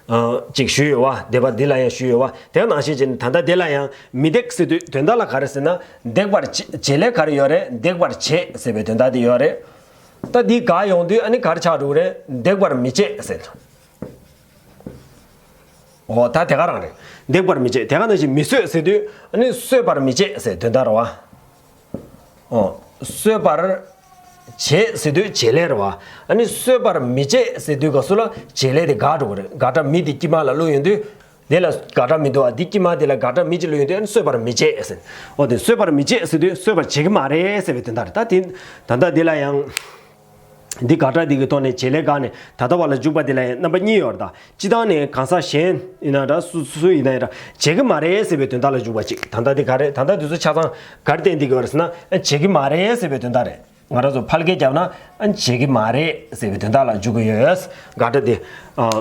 ཨ། ཅིག་ཞུས་ཡོད་བ། འདས་པ་འདི་ལ་ཡང་ཞུས་ཡོད་བ། དེ་ནང་བཞིན་བྱས་ནས་ད་ལྟ་འདི་ལ་ཡང་མི་འདེགས་ཟེར་དུས་དོན་དག་ལ་ག་རེ་ཟེར་ན། འདེགས་པར་བྱེད། བྱེད་ལས་ག་རེ་ཡོད་རེད། འདེགས་པར་བྱེད་ཟེར་བའི་དོན་དག་དེ་ཡོད་རེད། ད་འདི་འགག་ཡོང་དུས་ཨ་ནི་ག་རེ་ཆགས་འགྲོ་གི་རེད། འདེགས་པར་མི་བྱེད་ཟེར། འོ་ད་དེ་ག་རང་རེད། འདེགས་པར་མི་བྱེད། དེ་ག་ནང་བཞིན་མི་གསོད་ཟེར་དུས་ཨ་ནི་གསོད་པར་མི་བྱེད་ཟེར་དོན་དག་རེད་བ། ཨོ། གསོད་པར་བྱེད་ཟེར་དུས་བྱེད་ལས་རེད་བ། ཨ་ནི་གསོད་པར་མི་བྱེད་ཟེར་དུས་སྐབས་སུ་ལ་བྱེད་ལས་དེ་འགག་འགྲོ་གི་རེད། དགག་སྒྲ་མི་དེ་དཀྱིལ་མ་ལ་བླུགས་ཡོང་དུས། དེ་ལ་དགག་སྒྲ་མི་འདུག་བ། དེ་དཀྱིལ་མ་དེ་ལ་དགག་སྒྲ་མི་གཅིག་བླུགས་ཡོང་དུས་ཨ་ནི་གསོད་པར་མི་བྱེད་ཟེར། ཨོ་དེ་གསོད་པར་མི་བྱེད་ཟེར་དུས་གསོད་པར་བྱེད་ཀྱི་མ་རེད་ཟེར་བའི་དོན་དག་རེད། ད་དེ་ད་ལྟ་དེ་ལ་ཡང་ འདི་དགག་སྒྲ་འདི་གི་ཐོག་ནས་བྱེད་ལས་འགགས་ནས་ད་ལྟ་བ་ལ་འཇུག་པ་འདི་ལ་ཡང་རྣམ་པ་གཉིས་ཡོད་རེད་ད། སྤྱིར་བཏང་ནས་གང་ཟག་གཞན་ཡིན་ན་འདྲ་སུ་སུ་ཡིན་ན་ཡང་འདྲ་བྱེད་ཀྱི་མ་རེད་ཟེར་བའི་དོན་དག་ལ་འཇུག་པ་གཅིག་ད་ལྟ་འདི་ག་རེད། ད་ལྟ་འདི་ཚོ་ཆ་ཚང་ག་རེ་བསྟན་བསྡད་ཀྱི་ཡོད་རེད་ཟེར་ན། བྱེད་ཀྱི་མ་རེད་ཟེར་བའི་དོན་དག་རེད། ང་རང་ཚོ་ཕལ་སྐད་བརྒྱབ་ན་བྱེད་ཀྱི་མ་རེད་ཟེར་བའི་དོན་དག་ལ་འཇུག་གི་ཡོད། དགག་སྒྲ་འདི་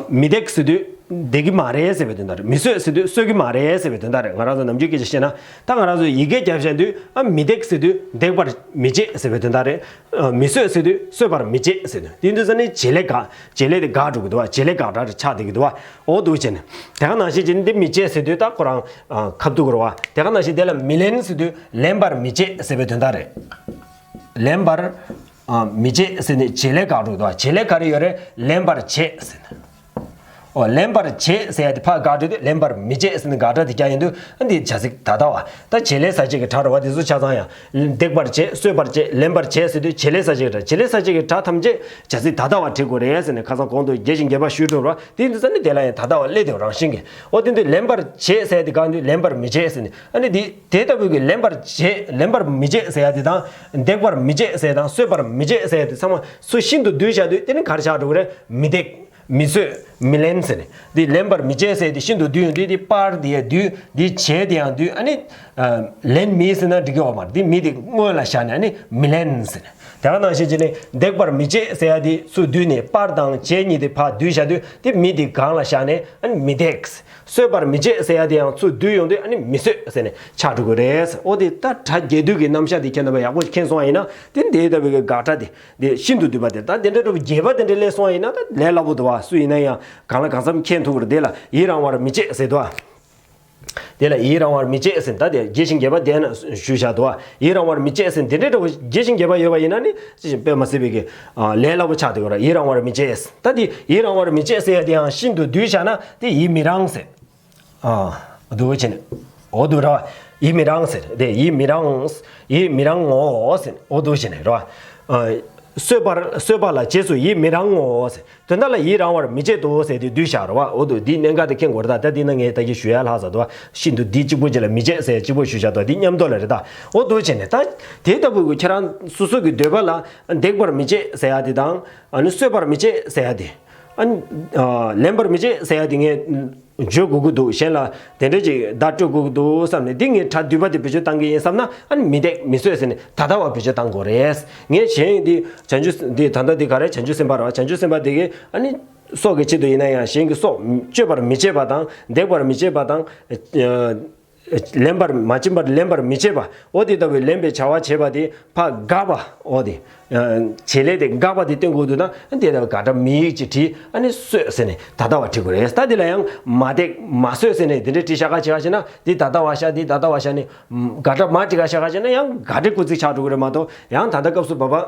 མི་བདེ་ཟེར་དུས་བདེ་གི་མ་རེད་ཟེར་བའི་དོན་དག་རེད། མི་བཟོད་ཟེར་དུས་བཟོད་ཀྱི་མ་རེད་ཟེར་བའི་དོན་དག་རེད། ང་རང་ཚོ་ནམ་རྒྱུན་སྐད་ཆ་བཤད་ན་ད་ང་རང་ཚོ་ཡི་གེ་བརྒྱབ་བཞག་དུས་མི་བདེ་ཟེར་དུས་བདེག་པར་མི་བྱེད་ཟེར་བའི་དོན་དག་རེད། མི་བཟོད་ཟེར་དུས་གསོད་པར་མི་བྱེད་ཟེར་དུས་དེ་འདུག་ས་ནི་བྱེད་ལས་འགག་བྱེད་ལས་དེ་འགག་འགྲོ་གི་འདུག་བ། བྱེད་ལས་དགག་སྒྲ་རེ་ཆགས་བསྡད་ཀྱི་འདུག་བ། འོ་འདུག་བྱས་ནས་དེ་ག་ནང་བཞིན་བྱས་ནས་འདི་མི་བྱེད་ཟེར་དུས་ད་ཁོ་རང་ཁ་ཐུག་གི་རེད་བ། དེ་ག་ནང་བཞིན་དེ་ལ་མི་ལེན་ཟེར་དུས་ལེན་པར་མི་བྱེད་ཟེར་བའི་དོན་དག་རེད། ལེན་པར་མི་བྱེད་ཟེར་ནས་བྱེད་ལས་དགག་འགྲོ་གི་འདུག་བ། བྱེད་ལས་ག་རེ་ཡོད་རེད། ལེན་པར་བྱེད་ཟེར་ནས། འོ་ལེན་པར་བྱེད་ཟེར་ཡ་དེ་ཕར་དགག་སྒྲ་དུས་ལེན་པར་མི་བྱེད་ཟེར་ནས་དགག་སྒྲ་དེ་རྒྱག་ཡིན་དུས་ཨ་འདི་བྱ་ཚིག་ད་ལྟ་བ་ད་བྱེད་ལས་གསལ་བྱེད་ཀྱི་སྒྲ་རེད་བ། དེ་ཚོ་ཆ་ཚང་ཡང་བདེག་པར་བྱེད། གསོད་པར་བྱེད། ལེན་པར་བྱེད་ཟེར་དུས་བྱེད་ལས་གསལ་བྱེད་ཀྱི་སྒྲ། བྱེད་ལས་གསལ་བྱེད་ཀྱི་སྒྲ་ཐམས་ཅད་བྱ་ཚིག་ད་ལྟ་བ་བྲི་དགོས་རེད་ཟེར་ནས་ཁ་སང་གོང་དུ་རྒྱས་ཤིང་རྒྱས་པ་ཞུས་འགྲོ་ར། དེ་འདི་ས་ནི་དེ་ལ་ཡང་ད་ལྟ་བ་སླེབས་དེ་རང་བཞིན་གྱི། འོ་དེ་འདི་ལེན་པར་བྱེད་ཟེར་དེ་གང་དུས་ལེན་པར་མི་བྱེད་ཟེར་ནས་ཨ་ནི་འདི་དེ་ལྟ་བུའི་གི་ལེན་པར་བྱེད་ལེན་པར་མི་བྱེད་ཟེར་ཡ་དེ་དང་བདེག་པར་མི་བྱེད་ཟེར་དང་གསོད་པར་མི་བྱེད་ཟེར་ཡ་དེ་ཚང་མ་སུ་ཤིན་ཏུ་བསྡུས་བཞག་དུས་དེ་ནི་ག་རེ་ཆགས་འགྲོ་གི་རེད། མི་བདེག་མི་གསོད། མི་ལེན་ཟེར་ནས་འདི་ལེན་པར་མི་བྱེད་ཟེར་དེ་ཤིན་ཏུ་བསྡུས་ཡོང་དུས་འདི་པར་དེ་ཡང་བསྡུས། འདི་བྱེད་དེ་ཡང་བསྡུས། ཨ་ནི་ལེན་མི་ཟེར་ན་འགྲིག་གི་ཡོད་མ་རེད། འདི་མི་དེ་སྔོན་ལ་བཞག་ནས་ཨ་ནི་མི་ལེན་ཟེར་ནས། དེ་ག་ནང་བཞིན་བྱས་ནས་བདེག་པར་མི་བྱེད་ཟེར་ཡ་དེ་ཚུར་བསྡུས་ནས་པར་དང་བྱེད་གཉིས་དེ་ཕར་བསྡུས་བཞག་དུས་དེ་མི་དེ་སྒང་ལ་བཞག་ནས་ཨ་ནི་མི་བདེག་གསོད་པར་མི་བྱེད་ཟེར་ཡ་དེ་ཡང་ཚུར་བསྡུས་ཡོང་དུས་ཨ་ནི་མི་གསོད་ཟེར་ནས་ཆགས་འགྲོ་གི་རེད། འོ་དེ་ད་སྒྲ་རྒྱས་བསྡུས་ཀྱི་རྣམ་གཞག་དེ་ཁྱེད་རྣམ་པས་ཡག་པོ་མཁྱེན་སོང་བ་ཡིན་ན་དེ་འདི་ལྟ་བུའི་གི་དགག་སྒྲ་དེ་དེ་ཤིན་ཏུ་བསྡུས་པ་དེ་ད་དེ་འདྲ་འདྲ་བོ་རྒྱས་པ་དེ་འདྲ་སླེབས་སོང་བ་ཡིན་ན་ད་ལས་སླ་པོ་འདུག་བ། སུ་ཡིན་ན་ཡང་གང་ལ་གང་འཚམ་མཁྱེན་ཐུབ་ཀྱི་རེད། དེ་ལ་ཡི་རང་བར་མི་བྱེད་ཟེར་འདུག་བ། དེ་ལ་ཡི་རང་བར་མི་བྱེད་ཟེར་ད་དེ་རྒྱས་ཤིང་རྒྱས་པ་དེ་ན་ཞུས་བཞག་འདུག་བ། ཡི་རང་བར་མི་བྱེད་ཟེར་དེ་འདྲའི་འདྲ་བོ་རྒྱས་ཤིང་རྒྱས་པ་ཡོད་པ་ཡིན་ན་ནི་ཅི་ཞིག་དཔེ་མ་སྲིད་པའི་གི་ལས་སླ་པོ་ཆགས་འདུག་ར། ཡི་རང་བར་མི་བྱེད་ཟེར་ད་དེ་ཡི་རང་བར་མི་བྱེད་ཟེར་ཡ་དེ་ཡང་ཤིན་ཏུ་བསྡུས་བཞག་ན་དེ་ཡི་མི་རང་ཟེར། ཨ། འདུག་བྱས་ནས། འོ་འདུག་ར། ཡི་མི་རང་ཟེར། དེ་ཡི་མི་རང་། ཡི་མི་རང་ངོ་ཟེར། འོ་འདུག་བྱས་ནས་ར། ཨ། གསོད་པར་གསོད་པ་ལ་རྗེས་སུ་ཡི་མི་རང་ངོ་ཟེར། དོན་དག་ལ་ཡི་རང་བར་མི་བྱེད་དོ་ཟེར་དེ་བསྡུས་བཞག་ར་བ། འོ་འདུག་འདིའི་གནད་འགག་དེ་མཁྱེན་དགོས་རེད་ད། ད་འདི་ན་ངས་ད་གིན་ཞུ་ཡ་ལྷག་ས་འདུག་བ། ཤིན་ཏུ་འདི་གཅིག་པོ་ཅིག་ལ་མི་བྱེད་ཟེར་གཅིག་པོ་ཞུ་བཞག་འདུག་འདི་མཉམ་དུ་ལ་རེད་ད། འོ་འདུག་བྱས་ནས་ད། དེ་ལྟ་བུ་གི་ཁྱེད་རང་སོ་སོ་གི་འདོད་པ་ལ་བདེག་པར་མི་བྱེད་ཟེར་ཡ་དེ་དང་། ཨ་ནི་གསོད་པར་མི་བྱེད་ཟེར་ཡ་དེ། ཨ་ནི། ཨ། ལེན་པར་མི་བྱེད་ཟེར་ཡ་དེ་ངས་བརྗོད་དགོས་ཀྱི་འདུག་གཞན་ལ་དེ་འདྲ་ཅིག་བརྡ་སྤྲོད་དགོས་ཀྱི་འདུག་བསམ་ནས་འདི་ངས་སྒྲ་བསྡུས་པ་དེ་བེད་སྤྱོད་བཏང་གི་ཡིན་བསམ་ན་ཨ་ནི་མི་བདེག་མི་གསོད་ཟེར་ནས་ད་ལྟ་བ་བེད་སྤྱོད་བཏང་དགོས་རེད། ངས་གཞན་འདི་བྱང་ཆུབ་འདི་ད་ལྟ་འདི་ག་རེ་བྱང་ཆུབ་སེམས་དཔའ་རེད་བ། བྱང་ཆུབ་སེམས་དཔའ་དེ་གིས་ཨ་ནི་སྲོག་གི་ཆེད་དུ་ཡིན་ན་ཡང་གཞན་གྱི་སྲོག་གཅོད་པར་མི་བྱེད་པ་དང་བདེག་པར་མི་བྱེད་པ་དང་། ལེན་པར་མ་བྱིན་པར་ལེན་པར་མི་བྱེད་པ། འོ་དེ་ལྟ་བུའི་ལེན་པའི་བྱ་བ་བྱེད་པ་དེ་ཕར་དགག་པ། འོ་དེ། བྱེད་ལས་དེ་དགག་པ་དེ་སྟོན་དགོས་འདུག་ན་དེ་ལྟ་བུའི་དགག་སྒྲ་མིང་ཡིག་ཅིག་བྲིས་ཨ་ནི་གསོད་ཟེར་ནས་ད་ལྟ་བ་བྲི་དགོས་རེད། ད་དེ་ལ་ཡང་མ་བརྡེག་མ་གསོད་ཟེར་ནས་དེ་འདྲའི་བྲིས་བཞག་ག་བྱེད་ག་བྱེད་ན་འདི་ད་ལྟ་བ་བཞག་འདི་ད་ལྟ་བ་བཞག་ནས་དགག་སྒྲ་མ་བྲི་ག་བྱེད་ག་བྱེད་ན་ཡང་དགག་སྒྲའི་སྐུལ་ཚིག་ཆགས་འགྲོ་གི་རེད་མ་གཏོགས་ཡང་ད་ལྟ་སྐབས་སུ་བབ་པ།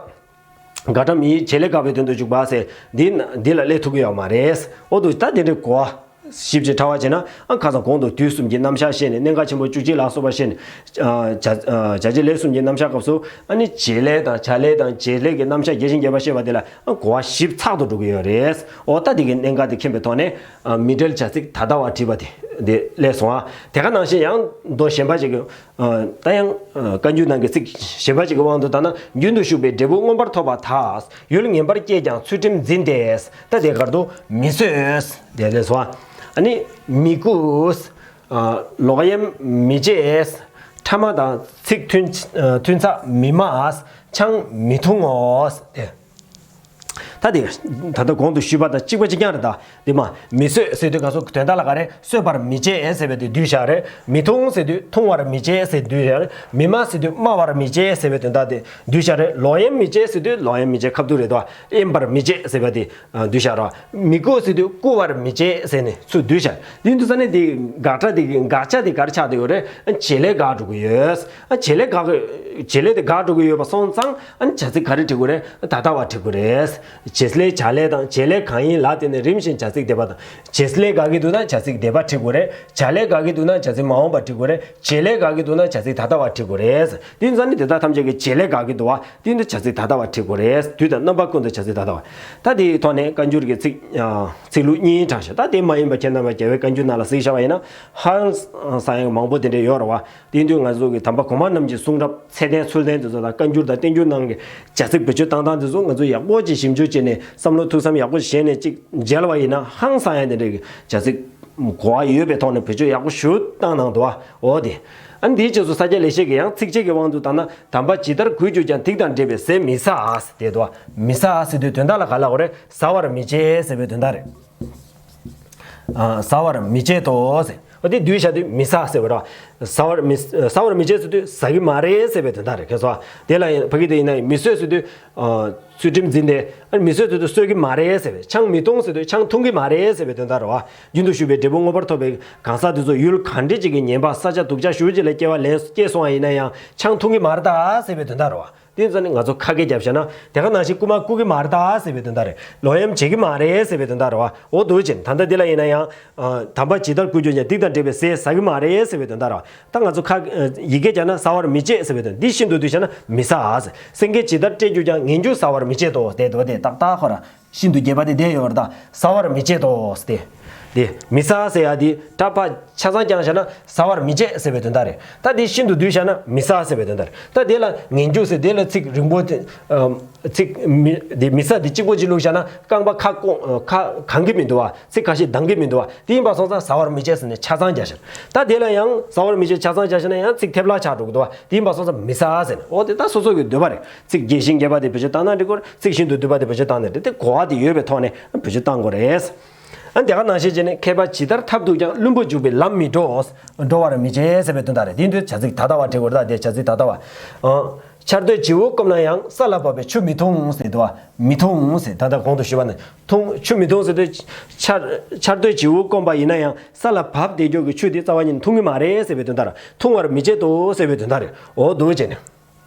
དགག་སྒྲ་མིང་ཡིག་བྱེད་ལས་དགག་པའི་དོན་དུ་འཇུག་པ་ཟེར་འདི་ན་འདི་ལ་སླེབས་ཐུབ་ཀྱི་ཡོད་མ་རེད། འོ་འདུག་ད་དེ་འདྲའི་གོ་བ་ཞིབ་ཅིག་ཕྲ་བ་བྱས་ན་ཨ་ཁ་སང་གོང་དུ་དུས་གསུམ་གྱི་རྣམ་གཞག་བཤད་ནས་གནད་འགག་ཆེན་པོ་བཅུ་གཅིག་ལ་སོགས་པ་བཤད་ནས་ཨ་བྱ་ཨ་བྱ་བྱེད་ལས་གསུམ་གྱི་རྣམ་གཞག་སྐབས་སུ་ཨ་ནི་བྱེད་ལས་དང་བྱ་ལས་དང་བྱེད་ལས་ཀྱི་རྣམ་གཞག་རྒྱས་ཤིང་རྒྱས་པ་བཤད་པ་དེ་ལ་ཨ་གོ་བ་ཞིབ་ཚགས་སུ་འགྲོ་གི་ཡོད་རེད། འོ་ད་དེ་གི་གནད་འགག་དེ་མཁྱེན་པའི་ཐོག་ནས་ཨ་མི་འབྲེལ་བྱ་ཚིག་ད་ལྟ་བ་བྲིས་པ་དེ་དེ་སླེབས་སོང་ཨ། དེ་ག་ནང་བཞིན་ཡང་མདོ་གཞན་པ་ཞིག་གི་ཨ། ད་ཡང་། ཨ། བཀའ་འགྱུར་ནང་གི་ཚིག་གཞན་པ་ཅིག་གི་དབང་དུ་བཏང་ན་རྒྱུན་དུ་ཞུགས་པའི་འབྲས་བུ་མངོན་པར་ཐོབ་པར་ཐལ། ཡུལ་ངན་པར་སྐྱེས་ཀྱང་ཚུལ་ཁྲིམས་འཛིན་ཏེ། ད་དེ་གར་དུ་མི་གསོད། དེ་ལས་སོ། ཨ་ནི་མི་རྐུ། ཨ། ལོག་གཡེམ་མི་བྱེད། ཕྲ་མ་དང་ཚིག་མཐུན་མཐུན་ཚགས་མི་སྨྲ། ཆང་མི་འཐུང་ངོ་། དེ། ད་དེ་ད་ལྟ་གོང་དུ་ཞུས་པ་དང་གཅིག་པ་གཅིག་རྐྱང་རེད་ད། དེ་མ་མི་གསོད་ཟེར་དུས་ག་སོ་དོན་དག་ལ་ག་རེ་གསོད་པར་མི་བྱེད་ཟེར་བའི་དེ་བསྡུས་བཞག་རེད། མི་འཐུང་ཟེར་དུས་འཐུང་བར་མི་བྱེད་ཟེར་བསྡུས་བཞག་རེད། མི་སྨྲ་ཟེར་དུས་སྨྲ་བར་མི་བྱེད་ཟེར་བའི་དོན་དག་དེ་བསྡུས་བཞག་རེད། ལོག་གཡེམ་མི་བྱེད་ཟེར་དུས་ལོག་གཡེམ་མི་བྱེད་ཁ་ཐུག་རེད་དོ། གཡེམ་པར་མི་བྱེད་ཟེར་བ་དེ་བསྡུས་བཞག་རེད། མི་རྐུ་ཟེར་དུས་རྐུ་བར་མི་བྱེད་ཟེར་ནས་ཚུར་བསྡུས་བཞག་དེ་འདུག་ས་ནས་དེ་དགག་སྒྲ་དེ་དགག་བྱ་དེ་ག་རེ་ཆགས་བསྡད་ཡོད་རེད། བྱེད་ལས་དགག་འགྲོ་གི་ཡོད། བྱེད་ལས་དགག་བྱེད་ལས་དེ་དགག་འགྲོ་གི་ཡོད་པ་སོང་ཙང་བྱ་ཚིག་ག་རེ་བྲི་དགོས་རེད། ད་ལྟ་བ་བྲི་དགོས་རེད། བྱེད་ལས་བྱ་ལས་དང་བྱེད་ལས་གང་ཡིན་ལ་བརྟེན་ནས་རིམ་བཞིན་བྱ་ཚིག་འདས་པ་དང་། བྱེད་ལས་དགག་གི་འདུག་ན་བྱ་ཚིག་འདས་པ་བྲི་དགོས་རེད། བྱ་ལས་དགག་གི་འདུག་ན་བྱ་ཚིག་མ་འོངས་པ་བྲི་དགོས་རེད། བྱེད་ལས་དགག་གི་འདུག་ན་བྱ་ཚིག་ད་ལྟ་བ་བྲི་དགོས་རེད། དེ་ཡིན་ཙང་ནི་དེ་དག་ཐམས་ཅད་ཀྱི་བྱེད་ལས་དགག་གི་འདུག་བ། དེ་ཡིན་དུས་བྱ་ཚིག་ད་ལྟ་བ་བྲི་དགོས་རེད། དུས་དང་རྣམ་པ་ཀུན་ཏུ་བྱ་ཚིག་ད་ལྟ་བ། ད་དེའི་ཐོག་ནས་བཀའ་འགྱུར་གྱི་ཚིག་ཚིག་ལྷུག་གཉིས་དྲངས་ཤག་ད་དེ་མ་ཡིན་པ་ཁྱེད་རྣམ་པ་རྒྱལ་བའི་བཀའ་འགྱུར་ནང་ལ་གཟིགས་བཞག་པ་ཡིན་ན་ཧང་སང་ཡག་མང་པོ་དེ་འདྲ་ཡོད་རེད་བ། དེ་ཡིན་དུས་ང་ཚོ་གི་དམ་པ་གོང་མ་རྣམས་ཀྱི་གསུང་རབ་ཚད་ལྡན་ཚུལ་ལྡན་དེ་ཚོ་དང་བཀའ་འགྱུར་དང་བསྟན་འགྱུར་ནང་གི་བྱ་ཚིག་བེད་སྤྱོད་བཏང་སྟངས་དེ་ཚོ་ང་ཚོས་ཡག་པོ་ཅིག་ཞིབ་འཇུག་བྱས་ནས་བསམ་བློ་ཐུགས་བསམ་ཡག་པོ་བྱས་ནས་ཅིག་མཇལ་བ་ཡིན་ན་ཧང་སང་ཡག་དེ་འདྲ་གི་བྱ་ཚིག་གོ་བ་ཡོད་པའི་ཐོག་ནས་བེད་སྤྱོད་ཡག་པོ་ཞིག་བཏང་གནང་འདུག་བ། འོ་དེ། ཨ་ནི་དེའི་རྗེས་སུ་ས་སྐྱ་ལེགས་བཤད་ཀྱིས་ཡང་ཚིགས་བཅད་ཀྱི་དབང་དུ་བཏང་ན། དམ་པ་ཇི་ལྟར་གུས་གྱུར་ཀྱང་། སྡིག་དང་འདྲེས་པའི་ཟས་མི་ཟ་ཟེར་འདུག་བ། མི་ཟ་ཟེར་དུས་དོན་དག་ལ་ག་ལབ་དགོས་རེད། ཟ་བར་མི་བྱེད་ཟེར་བའི་དོན་དག་རེད། ཨ། ཟ་བར་མི་བྱེད་དོ་ཟེར། འོ་དེ་བསྡུས་བཞག་དུས་མི་ཟ་ཟེར་བ་རེད་བ། ཟ་བར་མི། ཟ་བར་མི་བྱེད་ཟེར་དུས་ཟ་གི་མ་རེད་ཟེར་བའི་དོན་དག་རེད། ཁྱེད་ཚོ། དེ་ལ་ཡིན་ཕ་གི་དེ་ཡིན་ན་ཡང་མི་གསོད་ཟེར་དུས། ཨ། ཚུལ་ཁྲིམས་འཛིན་ཏེ། ཨ། མི་གསོད་ཟེར་དུས་གསོད་ཀྱི་མ་རེད་ཟེར་བའི། ཆང་མི་འཐུང་ཟེར་དུས་ཆང་འཐུང་གི་མ་རེད་ཟེར་བའི་དོན་དག་རེད་བ། རྒྱུན་དུ་ཞུགས་པའི་འབྲས་བུ་མངོན་པར་ཐོབ་པའི་གང་ཟག་དེ་ཚོ་ཡུལ་གང་འདྲ་ཅིག་གི་ཉེན་པ་ས་ཆ་སྡུག་ཅག་ཞེ་པོ་ཅིག་ལ་སྐྱེ་བ་ལེན་སྐྱེས་སོང་བ་ཡིན་ན་ཡང་ཆང་འཐུང་གི་མ་རེད་ད་ཟེར་བའི་དོན་དག་རེད་བ། དེ་ཚོ་ནི་ང་ཚོ་ཁ་སྐད་རྒྱབ་བྱས་ན་དེ་ག་ནང་བཞིན་རྐུ་མ་རྐུ་གི་མ་རེད་ད་ཟེར་བའི་དོན་དག་རེད། ལོག་གཡེམ་བྱེད་ཀྱི་མ་རེད་ཟེར་བའི་དོན་དག་རེད་བ། འོ་འདུག་ཅེ་ད་ལྟ་འདི་ལ་ཡིན་ན་ཡང་། ཨ། དམ་པ་ཇི་ལྟར་གུས་གྱུར་ཀྱང་། སྡིག་དང་འདྲེས་པའི་ཟས་ཟ་གི་མ་རེད་ཟེར་བའི་དོན་དག་རེད་བ། ད་ང་ཚོ་ཁ། ཨ། ཡི་གེ་བརྒྱབ་ན་ཟ་བར་མི་བྱེད་ཟེར་བའི་དོན། འདི་ཤིན་ཏུ་བསྡུས་བྱས་ན་མི་ཟ་ཟེར། སེང་གེ་ཇི་ལྟར་བསྐྲད་གྱུར་ཀྱང་། ངན་སྐྱུགས་ཟ་བར་མི་བྱེད་དོ། དེ་འདུག་བ། དེ་ཏག་ཏག་ཁོ་ར། ཤིན་ཏུ་རྒྱས་པ་དེ་བསྡད་ཡོད་རེད་ད། ཟ་བར་མི་བྱེད་དོ་ཟེར་ཏེ། དེ་མི་ཟ་ཟེར་ཡ་དེ་ད་ཕར་ཆ་ཚང་བརྐྱངས་བཞག་ན་ཟ་བར་མི་བྱེད་ཟེར་བའི་དོན་དག་རེད། ད་དེ་ཤིན་ཏུ་བསྡུས་བཞག་ན་མི་ཟ་ཟེར་བའི་དོན་དག་རེད། ད་དེ་ལ་ངན་སྐྱུགས་ཟེར་དེ་ལ་ཚིག་རིང་པོ་དེ། ཨམ། ཚིག་མི་དེ་མི་ཟ་དེ་གཅིག་པོ་གཅིག་བླུགས་བཞག་ན་རྐང་པ་ཁ་སྐོང་། ཁ་གང་གི་མི་འདུག་བ། ཚིག་ཁ་ཤས་འདང་གི་མི་འདུག་བ། དེ་ཡིན་པ་སོང་ཙང་ཟ་བར་མི་བྱེད་ཟེར་ནས་ཆ་ཚང་བརྒྱབ་བཞག་ད་དེ་ལ་ཡང་ཟ་བར་མི་བྱེད་ཆ་ཚང་བརྒྱབ་བཞག་ན་ཡང་ཚིག་ཐེབས་ལ་ཆགས་འགྲོ་གི་འདུག་བ། དེ་ཡིན་པ་སོང་ཙང་མི་ཟ་ཟེར་ནས། འོ་དེ་ད་སོ་སོ་གི་འདོད་པ་རེད། ཚིག་རྒྱས་ཤིང་རྒྱས་པ་དེ་བེད་སྤྱོད་བཏང་ན་འགྲིག་གི་རེད། ཚིག་ཤིན་ཏུ་བསྡུས་པ་དེ་བེད་སྤྱོད་བཏང་ན་འགྲིག་དེ་གོ་བ་དེ་ཡོད་པའི་ཐོག་ནས་བེད་སྤྱོད་བཏང་དགོས་རེད། ཨ། དེ་ག་ནང་བཞིན་བྱས་ནས། མཁས་པ་ཇི་ལྟར་ཐབས་རྡུགས་ཀྱང་། བླུན་པོ་འཇུག་པའི་ལམ་མི་འགྲོ། འགྲོ་བར་མི་བྱེད་ཟེར་བའི་དོན་དག་རེད། དེ་དུས་བྱ་ཚིག་ད་ལྟ་བ་བྲི་དགོས་རེད། ད་དེ་བྱ་ཚིག་ད་ལྟ་བ། ཨ། ཆར་སྡོད་བྱེའུ་སྐོམ་ན་ཡང་། ས་ལ་བབས་པའི་ཆུ་མི་འཐུང་ཟེར་འདུག་བ། མི་འཐུང་ཟེར་ད་ལྟ་གོང་དུ་ཞུས་པ་ནི་འཐུང་། ཆུ་མི་འཐུང་ཟེར་དུས་ཆར་ཆར་སྡོད་བྱེའུ་སྐོམ་པ་ཡིན་ན་ཡང་ས་ལ་བབས་བསྡད་རྒྱུ་གི་ཆུ་དེ་རྩ་བ་ཉིད་འཐུང་གི་མ་རེད་ཟེར་བའི་དོན་དག་རེད། འཐུང་བར་མི་བྱེད་དོ་ཟེར་བའི་དོན་དག་རེད། འོ་འདུག་བྱས་ནས།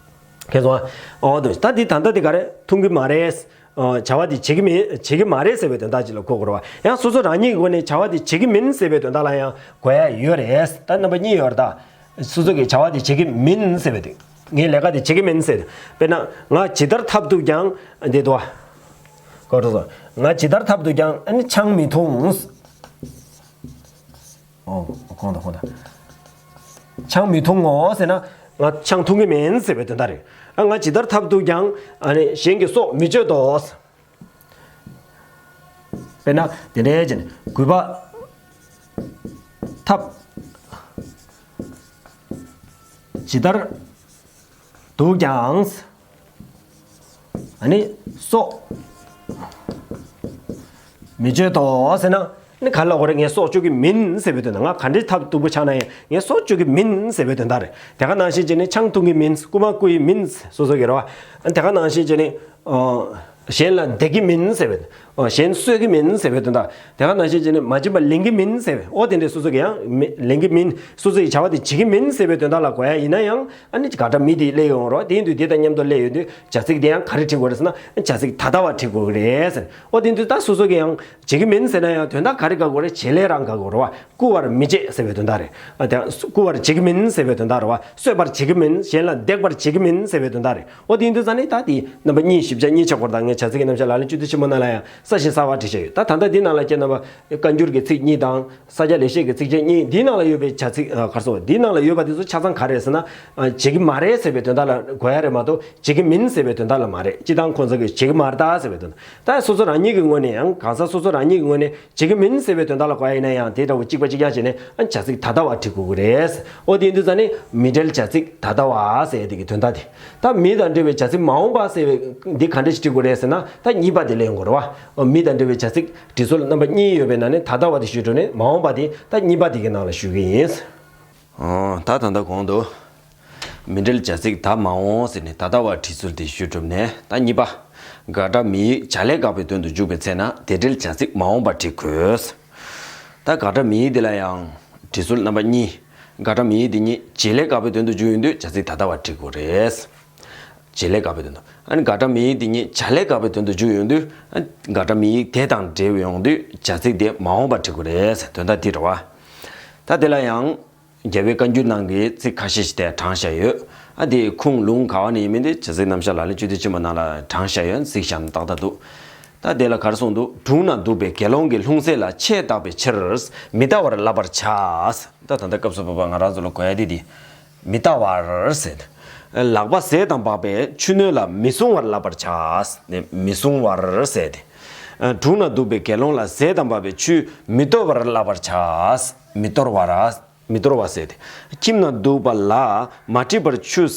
ཁྱེད་ཚོ། འོ་འདུག་ད་འདི་ད་ལྟ་འདི་ག་རེད། འཐུང་གི་མ་རེད། ཨ། བྱ་བ་འདི་བྱེད་ཀྱི་མིན། བྱེད་ཀྱི་མ་རེད་ཟེར་བའི་དོན་དག་ཅིག་ལ་གོ་དགོས་རེད་བ། ཡང་སོ་སོ་རང་ཉིད་ཀྱི་སྒོ་ནས་བྱ་བ་འདི་བྱེད་ཀྱི་མིན་ཟེར་བའི་དོན་དག་ལ་ཡང་གོ་ཡ་ཡོད་རེད། ད་རྣམ་པ་གཉིས་ཡོད་རེད་ད། སོ་སོ་གིས་བྱ་བ་འདི་བྱེད་ཀྱི་མིན་ཟེར་བའི་དེ། ངས་ལས་ཀ་འདི་བྱེད་ཀྱི་མིན་ཟེར། དཔེར་ན། ང་ཇི་ལྟར་ཐབས་རྡུགས་ཀྱང་། འདི་འདུག་བ། གོ་སོང་། ང་ཇི་ལྟར་ཐབས་རྡུགས་ཀྱང་། ཨ་ནི་ཆང་མི་འཐུང་། ཨོ། གོང་དང་གོང་དང་། ཆང་མི་འཐུང་ངོ་ཟེར་ན། ང་ཆང་འཐུང་གི་མིན་ཟེར་བའི་དོན་དག་རེད། ཨ། ང་ཇི་ལྟར་ཐབས་རྡུགས་ཀྱང་། ཨ་ནི་གཞན་གྱི་སྲོག་མི་གཅོད་དོ། དཔེར་ན་དེ་འདྲའི་བྱས་ནས་གུས་པ། ཐབས་ཇི་ལྟར་རྡུགས་ཀྱང་། ཨ་ནི་སྲོག་མི་གཅོད་དོ་ཟེར་ན། ནི་ག་ལ་གོ་རེ། ངས་སྲོག་གཅོད་ཀྱི་མིན་ཟེར་བའི་དོན་དག་ང་ག་འདྲའི་ཐབས་སྡུག་པོ་ཆགས་ན་ཡང་ངས་སྲོག་གཅོད་ཀྱི་མིན་ཟེར་བའི་དོན་དག་རེད། དེ་ག་ནང་བཞིན་བྱས་ནས་ཆང་འཐུང་གི་མིན། རྐུ་མ་རྐུ་ཡི་མིན། སོ་སོ་གི་རེད་བ། དེ་ག་ནང་བཞིན་བྱས་ནས། ཨ། གཞན་ལ་བརྡེག་གི་མིན་ཟེར་བའི། ཨ། གཞན་གསོད་ཀྱི་མིན་ཟེར་བའི་དོན་དག་དེ་ག་ནང་བཞིན་བྱས་ནས་མ་བྱིན་པ་ལེན་གྱི་མིན་ཟེར་བའི། ཨོ་དེ་འདྲའི་སོ་སོ་གི་ཡང་མི་ལེན་གྱི་མིན། སོ་སོ་ཡི་བྱ་བ་དེ་བྱེད་ཀྱི་མིན་ཟེར་བའི་དོན་དག་ལ་གོ་ཡ་ཡིན་ན་ཡང་། ཨ་ནི་དགག་སྒྲ་མི་དེ་སླེབས་ཡོང་རོགས། དེ་ཡིན་དུས་དེ་དང་མཉམ་དུ་སླེབས་ཡོང་དུས་བྱ་ཚིག་དེ་ཡང་ག་རེ་བྲི་དགོས་རེད་ཟེར་ན། བྱ་ཚིག་ད་ལྟ་བ་བྲི་དགོས་ཀྱི་རེད་ཟེར། ཨོ་དེ་ཡིན་དུས་ད་སོ་སོ་གི་ཡང་བྱེད་ཀྱི་མིན་ཟེར་ན་ཡང་དོན་དག་ག་རེ་དགག་དགོས་རེད། བྱེད་ལས་རང་དགག་དགོས་རེད་བ། རྐུ་བར་མི་བྱེད་ཟེར་བའི་དོན་དག་རེད། ཨ་དེ་རྐུ་བར་བྱེད་ཀྱི་མིན་ཟེར་བའི་དོན་དག་རེད་བ། གསོད་པར་བྱེད་ཀྱི་མིན། གཞན་ལ་བརྡེག་པར་བྱེད་ཀྱི་མིན་ཟེར་བའི་དོན་དག་རེད། ཨོ་དེ་ཡིན་དུས་ཙང་ནི་ད་དེ་རྣམ་པ་གཉིས་ཞིབ་ཆ་གཉིས་ཆ་སྐོར་དང་ངས་བྱ་ཚིག་གི་རྣམ་གཞག་ལག་ལེན་བཅུ་བདུན་ཆེན་མོ་ནང་ལ་ཡང་གསལ་ཞིང་གསལ་བ་བྲིས་བཞག་ཡོད། ད་ད་ལྟ་འདི་ནང་ལ་ཁྱེད་རྣམ་པ་བཀའ་འགྱུར་གྱི་ཚིག་གཉིས་དང་། ས་སྐྱ་ལེགས་བཤད་ཀྱི་ཚིགས་བཅད་གཉིས་འདིའི་ནང་ལ་ཡོད་པའི་བྱ་ཚིག་ཨ་གར་སོ་འདིའི་ནང་ལ་ཡོད་པ་དེ་ཚོ་ཆ་ཚང་ག་རེ་རེད་ཟེར་ན། ཨ་བྱེད་ཀྱི་མ་རེད་ཟེར་བའི་དོན་དག་ལ་གོ་ཡ་རེད་མ་གཏོགས་བྱེད་ཀྱི་མིན་ཟེར་བའི་དོན་དག་ལ་མ་རེད། སྤྱི་བཏང་ཁོང་ཚོ་གིས་བྱེད་ཀྱི་མ་རེད་ད་ཟེར་བའི་དོན་དག་ད་སོ་སོ་རང་ཉིད་ཀྱི་ངོས་ནས་ཡང་གང་ཟག་སོ་སོ་རང་ཉིད་ཀྱི་ངོས་ནས་བྱེད་ཀྱི་མིན་ཟེར་བའི་དོན་དག་ལ་གོ་ཡ་ཡིན་ན་ཡང་དེ་འདྲ་བོ་གཅིག་པ་གཅིག་རྐྱང་བྱས་ནས་ཨ་བྱ་ཚིག་ད་ལྟ་བ་བྲི་དགོས་ཀྱི་རེད། ཨོ་དེ་ཡིན་དུས་ཙང་ནི་མི་འབྲེལ་བྱ་ཚིག་ད་ལྟ་བ་ཟེར་ཡ་དེ་གི་དོན་དག་དེ། ད་མི་དང་འབྲེལ་བའི་བྱ་ཚིག་མ་འོངས་པ་ཟེར་བའི་འདི་ག་འདྲ་ཞིག་བྲི་དགོས་རེད་ཟེར་ན། ད་གཉིས་པ་དེ་ལེན་དགོས་རེད་བ། མི་དང་འབྲེལ་བའི་བྱ་ཚིག་བྲི་སྲོལ་རྣམ་པ་གཉིས་ཡོད་པའི་ནང་ནས་ད་ལྟ་བ་དེ་ཞུས་འགྲོ་ནས་མ་འོངས་པ་དེ་ད་གཉིས་པ་དེ་གི་ནང་ལ་ཞུ་གི་ཡིན། ཨོ། ད་ད་ལྟ་གོང་དུ་མི་འབྲེལ་བྱ་ཚིག་ད་མ་འོངས་ཟེར་ནས་ད་ལྟ་བ་བྲི་སྲོལ་དེ་ཞུས་གྲུབ་ནས། ད་གཉིས་པ། དགག་སྒྲ་མིང་ཡིག་བྱ་ལས་དགག་པའི་དོན་དུ་འཇུག་པའི་ཚེ་ན་དེ་འབྲེལ་བྱ་ཚིག་མ་འོངས་པ་བྲི་དགོས། ད་དགག་སྒྲ་མིང་ཡིག་འདི་ལ་ཡང་བྲི་སྲོལ་རྣམ་པ་གཉིས། དགག་སྒྲ་མིང་ཡིག་འདི་ཉིད་བྱེད་ལས་དགག་པའི་དོན་དུ་འཇུག་ཡོང་དུས་བྱ་ཚིག་ད་ལྟ་བ་བྲི་དགོས་རེད། བྱེད་ལས་དགག་པའི་དོན་དུ། ཨ་ནི་དགག་སྒྲ་མིང་ཡིག་དེ་ཉིད་བྱ་ལས་དགག་པའི་དོན་དུ་འཇུག་ཡོང་དུས། ཨ་དགག་སྒྲ་མིང་ཡིག་དེ་དང་འབྲེལ་ཡོང་དུས་བྱ་ཚིག་དེ་མ་འོངས་པར་བྲི་དགོས་རེད། དོན་དག་འདི་རེད་བ། ད་དེ་ལ་ཡང་། རྒྱལ་བའི་བཀའ་འགྱུར་ནང་གི་ཚིག་ཁ་ཤས་ཤིག་དེ་དྲངས་བཞག་ཡོད། ཨ་དེ་ཁུངས་ལུང་ག་བ་ནས་ཡིན་མིན་དེ་བྱ་ཚིག་རྣམ་གཞག་ལག་ལེན་བཅུ་བདུན་ཆེན་མོ་ནང་ལ་དྲངས་བཞག་ཡོད། གཟིགས་བཞག་ན་ཏག་ཏག་འདུག་ད་དེ་ལ་ག་རེ་གསུངས་འདུག་དྲུང་ན་འདུག་པའི་དགེ་སློང་གི་ལྷུང་བཟེད་ལ་ཆས་བཏགས་པའི་ཕྱིར། མི་ལྟ་བར་བསླབ་པར་བྱ། ད་ད་ལྟ་སྐབས་སུ་བབ་པ་ང་རང་ཚོ་ལ་གོ་ཡ་དེ་དེ། མི་ལྟ་བར་ཟེར་ཏེ། ལག་པ་ཟས་དང་འབག་པའི་ཆུ་སྣོད་ལ་མི་བཟུང་བར་བསླབ་པར་བྱ། ནས་མི་བཟུང་བར་ཟེར་ཏེ། དྲུང་ན་འདུག་པའི་དགེ་སློང་ལ་ཟས་དང་འབག་པའི་ཆུ་མི་གཏོར་བར་བསླབ་པར་བྱ། མི་གཏོར་བར། མི་གཏོར་བ་ཟེར་ཏེ། ཁྱིམ་ན་འདུག་པ་ལ་མ་དྲིས་པར་ཆུ།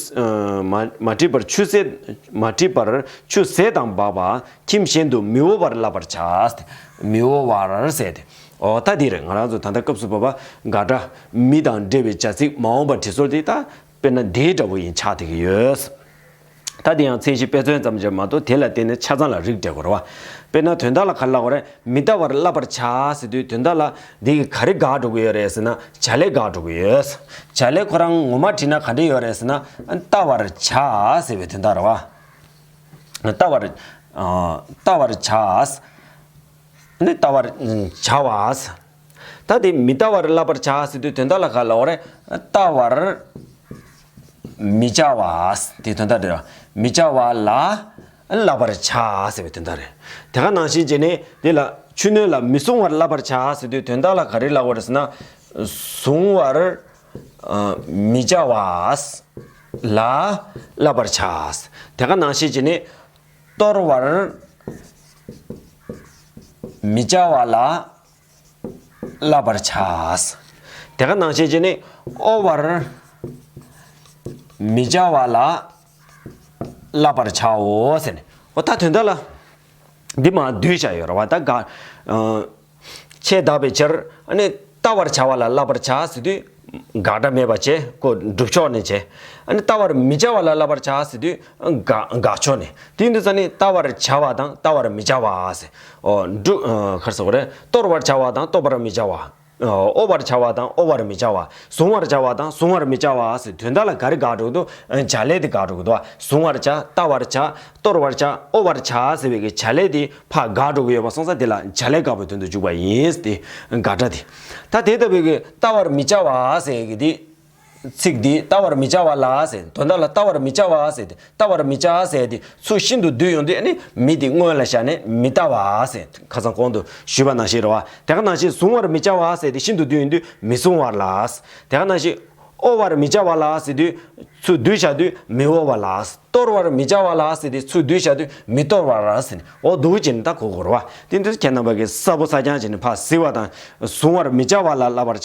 མ་མ་དྲིས་པར་ཆུ་ཟས། མ་དྲིས་པར་ཆུ་ཟས་དང་འབག་པ་ཁྱིམ་གཞན་དུ་མི་འོ་བར་བསླབ་པར་བྱ། མི་འོ་བར་ཟེར་ཏེ། ཨོ་ད་འདིར་ང་རང་ཚོ་ད་ལྟ་སྐབས་སུ་བབ་པ་དགག་སྒྲ་མི་དང་འབྲེལ་བའི་བྱ་ཚིག་མ་འོངས་པ་བྲི་སྲོལ་དེ་ད་དཔེར་ན་འདི་འདྲ་བོ་ཡིན་ཆགས་བསྡད་ཀྱི་ཡོད། ད་དེ་ཡང་མཚན་གཞི་དཔེ་མཚོན་ཙམ་ཅིག་མ་གཏོགས་དེ་ལ་བརྟེན་ནས་ཆ་ཚང་ལ་རིགས་འགྲེ་དགོས་རེད་བ། དཔེར་ན་དོན་དག་ལ་ག་རེ་ལབ་དགོས་རེད། མི་ལྟ་བར་བསླབ་པར་བྱ་ཟེར་དུས་དོན་དག་ལ་འདི་གིས་ག་རེ་དགག་འགྲོ་གི་ཡོད་རེད་ཟེར་ན་བྱ་ལས་དགག་འགྲོ་གི་ཡོད། བྱ་ལས་ཁོ་རང་ངོ་མ་བྲིས་ན་ག་འདྲ་ཡོད་རེད་ཟེར་ན་ལྟ་བར་བྱ་ཟེར་བའི་དོན་དག་རེད་བ། ལྟ་བར། ལྟ་བར་བྱ། ནི་ལྟ་བར་བྱ་བ། ད་དེ་མི་ལྟ་བར་བསླབ་པར་བྱ་ཟེར་དུས་དོན་དག་ལ་ག་ལབ་དགོས་རེད། ལྟ་བར་མི་བྱ་བ། དེ་དོན་དག་རེད། མི་བྱ་བ་ལ་བསླབ་པར་བྱ་ཟེར་བའི་དོན་དག་རེད། དེ་ག་ནང་བཞིན་བྱས་ནས་དེ་ལ་ཆུ་སྣོད་ལ་མི་བཟུང་བར་བསླབ་པར་བྱ་ཟེར་དུས་དོན་དག་ལ་ག་རེ་ལབ་དགོས་རེད་ཟེར་ན། བཟུང་བར་མི་བྱ་བ་ལ་བསླབ་པར་བྱ། དེ་ག་ནང་བཞིན་བྱས་ནས་གཏོར་བར་མི་བྱ་བ་ལ་བསླབ་པར་བྱ། དེ་ག་ནང་བཞིན་བྱས་ནས་དབོར་བར་མི་བྱ་བ་ལ་བསླབ་པར་བྱའོ་ཟེར་ནས། འོ་ད་དོན་དག་ལ་འདི་མར་བསྡུས་བཞག་ཡོད་རེད་བ། ད་ག་ཆས་བཏགས་པའི་ཕྱིར། ཨ་ནི་ལྟ་བར་བྱ་བ་ལ་བསླབ་པར་བྱ་ཟེར་དུས། དགག་སྒྲ་མེད་པ་བྱས་ཁོ་སྒྲུབ་ཕྱོགས་ནས་བྱས། ཨ་ནི་ལྟ་བར་མི་བྱ་བ་ལ་བསླབ་པར་བྱ་ཟེར་དུས། དགག་དགག་ཕྱོགས་ནས། དེ་ཡིན་དུས་ཙ་ནི་ལྟ་བར་བྱ་བ་དང་ལྟ་བར་མི་བྱ་བ་ཟེར། ཨོ་སྒྲུབ། ག་རེ་ཟེར་དགོས་རེད། གཏོར་བར་བྱ་བ་དང་གཏོར་བར་མི་བྱ་བ། དབོར་བར་བྱ་བ་དང་དབོར་བར་མི་བྱ་བ། བཟུང་བར་བྱ་བ་དང་བཟུང་བར་མི་བྱ་བ་ཟེར། དོན་དག་ལ་ག་རེ་དགག་འགྲོ་གི་འདུག་བྱ་ལས་དེ་དགག་འགྲོ་གི་འདུག་བཟུང་བར་བྱ། ལྟ་བར་བྱ། གཏོར་བར་བྱ། དབོར་བར་བྱ་ཟེར་བའི་གི་བྱ་ལས་དེ་ཕར་དགག་འགྲོ་གི་ཡོད་པ་སོང་ཙང་དེ་ལ་བྱ་ལས་དགག་པའི་དོན་དུ་འཇུག་པ་ཡིན་ཏེ། དགག་སྒྲ་དེ། ད་དེ་ལྟ་བུའི་གི་ལྟ་བར་མི་བྱ་བ་ཟེར་གི་དེ། ཚིག་འདི་ལྟ་བར་མི་བྱ་བ་ལ་ཟེར། དོན་དག་ལ་ལྟ་བར་མི་བྱ་བ་ཟེར་ཏེ། ལྟ་བར་མི་བྱ་ཟེར་ཏེ་ཚུར་ཤིན་ཏུ་བསྡུས་ཡོང་དུས་ཨ་ནི་མི་དེ་སྔོན་ལ་བཞག་ནས་མི་ལྟ་བ་ཟེར། ཁ་སང་གོང་དུ་ཞུས་པ་ནང་བཞིན་རེད་བ། དེ་ག་ནང་བཞིན་བཟུང་བར་མི་བྱ་བ་ཟེར་ཏེ་ཤིན་ཏུ་བསྡུས་ཡོང་དུས་མི་བཟུང་བ་ལ། དེ་ག་ནང་བཞིན་དབོར་བར་མི་བྱ་བ་ལ་ཟེར་དུས་ཚུར་བསྡུས་བཞག་དུས་མི་དབོར་བ་ལ། གཏོར་བར་མི་བྱ་བ་ལ་ཟེར་ཏེ་ཚུར་བསྡུས་བཞག་དུས་མི་གཏོར་བ་ལ་ཟེར་ནས། འོ་འདུག་བྱས་ནས་ད་གོ་དགོས་རེད་བ། དེ་འདྲ་ཁྱེད་རྣམ་པ་གིས་གསལ་པོ་གསལ་རྐྱང་བྱས་ནས་ཕར་གཟིགས་པ་དང་། བཟུང་བར་མི་བྱ་བ་ལ་བསླབ་པར་བྱ།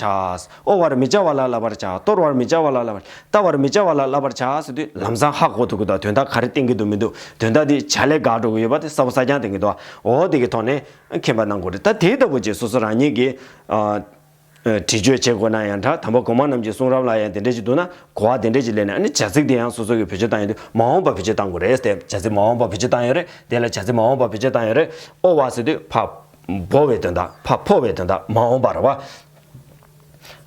དབོར་བར་མི་བྱ་བ་ལ་བསླབ་པར་བྱ། གཏོར་བར་མི་བྱ་བ་ལ་བསླབ་པར། ལྟ་བར་མི་བྱ་བ་ལ་བསླབ་པར་བྱ་ཟེར་དུས་ལམ་སང་ཧ་གོ་ཐུབ་ཀྱི་འདུག་དོན་དག་ག་རེ་བསྟན་གྱི་འདུག་མི་འདུག་དོན་དག་དེ་བྱ་ལས་དགག་འགྲོ་གི་ཡོད་པ་དེ་གསལ་པོ་གསལ་རྐྱང་བསྟན་གྱི་འདུག་འོ་དེ་གི་ཐོག་ནས་མཁྱེན་པ་གནང་དགོས་རེད། ད་དེ་ལྟ་བུ་ཅིག་སོ་སོ་རང་ཉིད་ཀྱིས། ཨ། འགྲེལ་བརྗོད་བྱེད་དགོས་ན་ཡང་འདྲ། དམ་པ་གོང་མ་རྣམས་ཀྱི་གསུང་རབ་ལ་ཡང་དེ་འདྲ་ཞིག་འདུག་ན་གོ་བ་དེ་འདྲ་ཞིག་ལེན་ནས། ཨ་ནི་བྱ་ཚིག་དེ་ཡང་སོ་སོ་གིས་བེད་སྤྱོད་བཏང་ཡོང་དུས་མ་འོངས་པ་བེད་སྤྱོད་བཏང་དགོས་རེད་ཟེར། བྱ་ཚིག་མ་འོངས་པ་བེད་སྤྱོད་བཏང་ཡོད་རེད། དེ་ལ་བྱ་ཚིག་མ་འོངས་པ་བེད་སྤྱོད་བཏང་ཡོད་རེད། དབོར་བ་ཟེར་དུས་ཕར་འབོ་བའི་དོན་དག་ཕར་འཕོ་བའི་དོན་དག་མ་འོངས་པ་རེད་བ།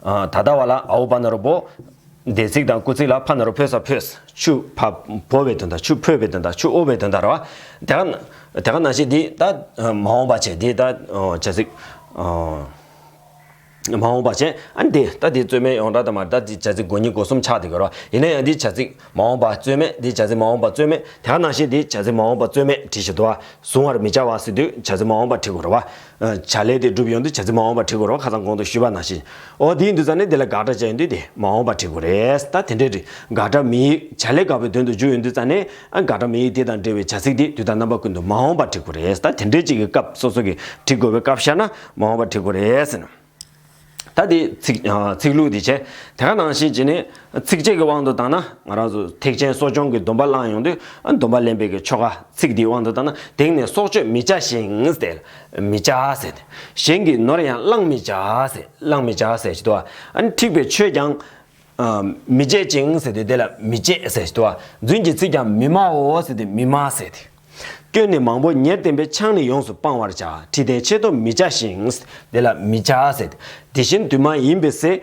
ཨ། ད་ལྟ་བ་ལ་འ་འོག་བ་ན་རོ་འབོ། འདས་ཚིག་དང་སྐུལ་ཚིག་ལ་ཕ་ན་རོ་འཕོས་ས་འཕོས། ཆུ་ཕར་འབོ་བའི་དོན་དག་ཆུ་འཕོ་བའི་དོན་དག་ཆུ་དབོར་བའི་དོན་དག་རེད་བ། དེ་ག་དེ་ག་ནང་བཞིན་འདི་ད་མ་འོངས་པ་བྱས་འདི་ད་བྱ་ཚིག་མ་འོངས་པ་བྱས། ཨ་ནི་འདི་ད་འདི་རྩོད་མེད་ཡོངས་གྲགས་དང་མ་རེད། ད་འདི་བྱ་ཚིག་དགོས་ཉིད་སྒོ་གསུམ་ཆགས་བསྡད་ཀྱི་རེད་བ། ཡིན་ན་ཡང་འདི་བྱ་ཚིག་མ་འོངས་པ་རྩོད་མེད། འདི་བྱ་ཚིག་མ་འོངས་པ་རྩོད་མེད། དེ་ག་ནང་བཞིན་འདི་བྱ་ཚིག་མ་འོངས་པ་རྩོད་མེད་བྲིས་བཞག་འདུག་བ། བཟུང་བར་མི་བྱ་བ་ཟེར་དུས་བྱ་ཚིག་མ་འོངས་པ་བྲིས་དགོས་རེད་བ། བྱ་ལས་དེ་གྲུབ་ཡོང་དུས་བྱ་ཚིག་མ་འོངས་པ་བྲིས་དགོས་རེད་བ། ཁ་སང་གོང་དུ་ཞུས་པ་ནང་བཞིན། འོ་དེ་ཡིན་དུས་ཙང་ནས་འདི་ལ་དགག་སྒྲ་བྱས་ཡོང་དུས་དེ་མ་འོངས་པ་བྲིས་དགོས་རེད། ད་དེ་འདྲའི་རིགས་དགག་སྒྲ་མིང་ཡིག་བྱ་ལས་དགག་པའི་དོན་དུ་འཇུག་ཡོང་དུས་ཙང་ནས། ཨ། དགག་སྒྲ་མིང་ཡིག་དེ་དང་འབྲེལ་བའི་བྱ་ཚིག་དེ་དུས་དང་རྣམ་པ་ཀུན་ཏུ་མ་འོངས་པ་བྲིས་དགོས་རེད། ད་དེ་འདྲའི་ཅིག་གི་སྐབས་སོ་སོ་གིས་བྲིས་དགོས་པའི་སྐབས་ཤར་ན་མ་འོངས་པ་བྲིས་དགོས་རེད་ཟེར་ན། ད་དེ་ཚིག་ཨ། ཚིག་ལྷུག་དེ་བྱས། དེ་ག་ནང་བཞིན་བྱས་ནས་ཚིགས་བཅད་ཀྱི་དབང་དུ་བཏང་ན་ང་རང་ཚོ་ཐེག་ཆེན་གསོ་སྦྱོང་གི་སྡོམ་པ་བླངས་ཡོང་དུས། ཨ། སྡོམ་པ་ལེན་པའི་གི་ཆོ་ག་ཚིག་དེའི་དབང་དུ་བཏང་ན། དེང་ནས་སྲོག་གཅོད་མི་བྱ་ཞིང་ཟེར། མི་བྱ་ཟེར། གཞན་གྱི་ནོར་ཡང་བླང་མི་བྱ་ཟེར། བླང་མི་བྱ་ཟེར་ཞིག་འདུག་ཨ་ནི་འཁྲིག་པའི་ཆོས་ཀྱང་། ཨ། མི་བྱེད་ཅིང་ཟེར་དུས་དེ་ལ་མི་བྱེད་ཟེར་ཞིག་འདུག་ཨ། རྫུན་གྱི་ཚིག་ཀྱང་མི་སྨྲའོ་ཟེར་དུས་མི་སྨྲ་ཟེར་ཏེ། སྐྱོན་ནི་མང་པོ་ཉེར་བསྟན་པས་ཆང་ནི་ཡོངས་སུ་སྤང་བར་བྱ། ཁྲི་སྟན་ཆེ་མཐོ་མི་བྱ་ཞིང་། དེ་ལ་མི་བྱ་ཟེར། དེ་བཞིན་དུས་མ་ཡིན་པའི་ཚེ།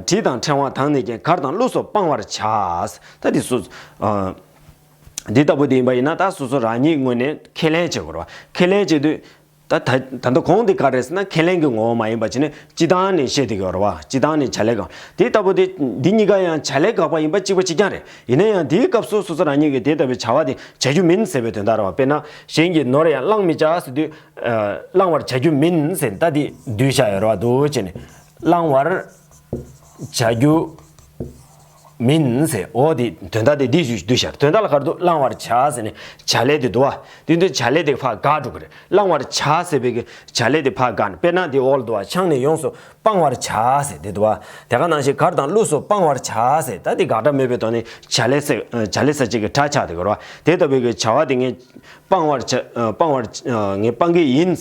དྲི་དང་ཕྲེང་བ་དང་ནི་རྐྱེན། གར་དང་གླུ་སོགས་སྤང་བར་བྱ། ད་དེ་སུ། འདི་ལྟ་བུ་དེ་ཡིན་པ་ཡིན་ན་ད་སོ་སོ་རང་ཉིད་ངོས་ནས་ཁས་ལེན་བྱེད་དགོས་རེད་བ། ཁས་ལེན་བྱེད་དུས། ད་ད་ད་ལྟ་གོང་དེ་ག་རེད་ཟེར་ན་ཁས་ལེན་གྱི་ངོ་བོ་མ་ཡིན་པ་བྱས་ནས་སྤྱི་བཏང་ནས་བཤད་བསྡད་ཀྱི་ཡོད་རེད་བ། སྤྱི་བཏང་ནས་བྱ་ལས་དགག་དེ་ལྟ་བུ་དེ་འདི་གཉིས་ཀ་ཡང་བྱ་ལས་དགག་པ་ཡིན་པ་གཅིག་པ་གཅིག་རྐྱང་རེད། ཡིན་ན་ཡང་དེའི་སྐབས་སུ་སོ་སོ་རང་ཉིད་ཀྱིས་དེ་ལྟ་བུའི་བྱ་བ་དེ་བྱ་རྒྱུ་མིན་ཟེར་བའི་དོན་དག་རེད་བ། དཔེར་ན་གཞན་གྱིས་ནོར་ཡང་བླང་མི་བྱ་ཟེར་དུས། བླང་བར་བྱ་རྒྱུ་མིན་ཟེར་ད་དེ་བསྡུས་བཞག་ཡོད་རེད་བ། འདུག་བྱས་ནས་བླང་བར་བྱ་རྒྱུ་མིན་ཟེར། འོ་དེ་དོན་དག་དེ་འདི་ཞུ་བསྡུས་བཞག་དོན་དག་ལ་ག་རེ་འདུག་བླང་བར་བྱ་ཟེར་ནས་བྱ་ལས་དེ་འདུག་བ། དེ་དུས་བྱ་ལས་དེ་ཕར་དགག་འགྲོ་གི་རེད། བླང་བར་བྱ་ཟེར་བའི་གི་བྱ་ལས་དེ་ཕར་དགག་ནས། དཔེར་ན་དེ་འོག་ལ་འདུག་བ། ཆང་ནི་ཡོངས་སུ་སྤང་བར་བྱ་ཟེར་དེ་འདུག་བ། དེ་ག་ནང་བཞིན་གར་དང་ལུས་སུ་སྤང་བར་བྱ་ཟེར། ད་དེ་དགག་སྒྲ་མེད་པའི་ཐོག་ནས་བྱ་ལས་ཟེར་བྱ་ལས་ཟེར་བྱེད་ཀྱི་སྒྲ་ཆགས་དེ་གོ་ར། དེ་ལྟ་བུའི་གི་བྱ་བ་དེ་ངས་སྤང་བར་བྱ་སྤང་བར་ངས་སྤང་གི་ཡིན།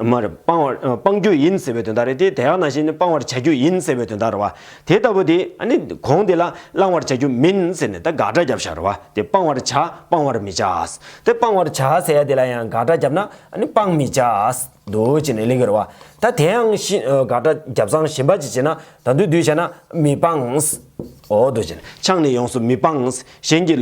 མ་རེད། སྤང་བར་སྤང་རྒྱུ་ཡིན་ཟེར་བའི་དོན་དག་རེད་དེ། དེ་ཡང་ནང་བཞིན་ནི་སྤང་བར་བྱ་རྒྱུ་ཡིན་ཟེར་བའི་དོན་དག་རེད་བ། དེ་ལྟ་བུ་དེ་ཨ་ནི་གོང་དེ་ལ་བླང་བར་བྱ་རྒྱུ་མིན་ཟེར་ནས་ད་དགག་སྒྲ་བརྒྱབ་བཞག་རེད་བ། དེ་སྤང་བར་བྱ་སྤང་བར་མི་བྱ། དེ་སྤང་བར་བྱ་ཟེར་ཡ་དེ་ལ་ཡང་དགག་སྒྲ་བརྒྱབ་ན་ཨ་ནི་སྤང་མི་བྱ། འདུག་བྱས་ནས་ལེན་གྱི་རེད་བ། ད་དེ་ཡང་ཤི་དགག་སྒྲ་བརྒྱབ་སྟངས་གཞན་པ་ཅིག་བྱས་ན་ད་དུང་བསྡུས་བྱས་ན་མི་སྤང་། འོ་འདུག་བྱས་ནས་ཆང་ནི་ཡོངས་སུ་མི་སྤང་། གཞན་གྱི་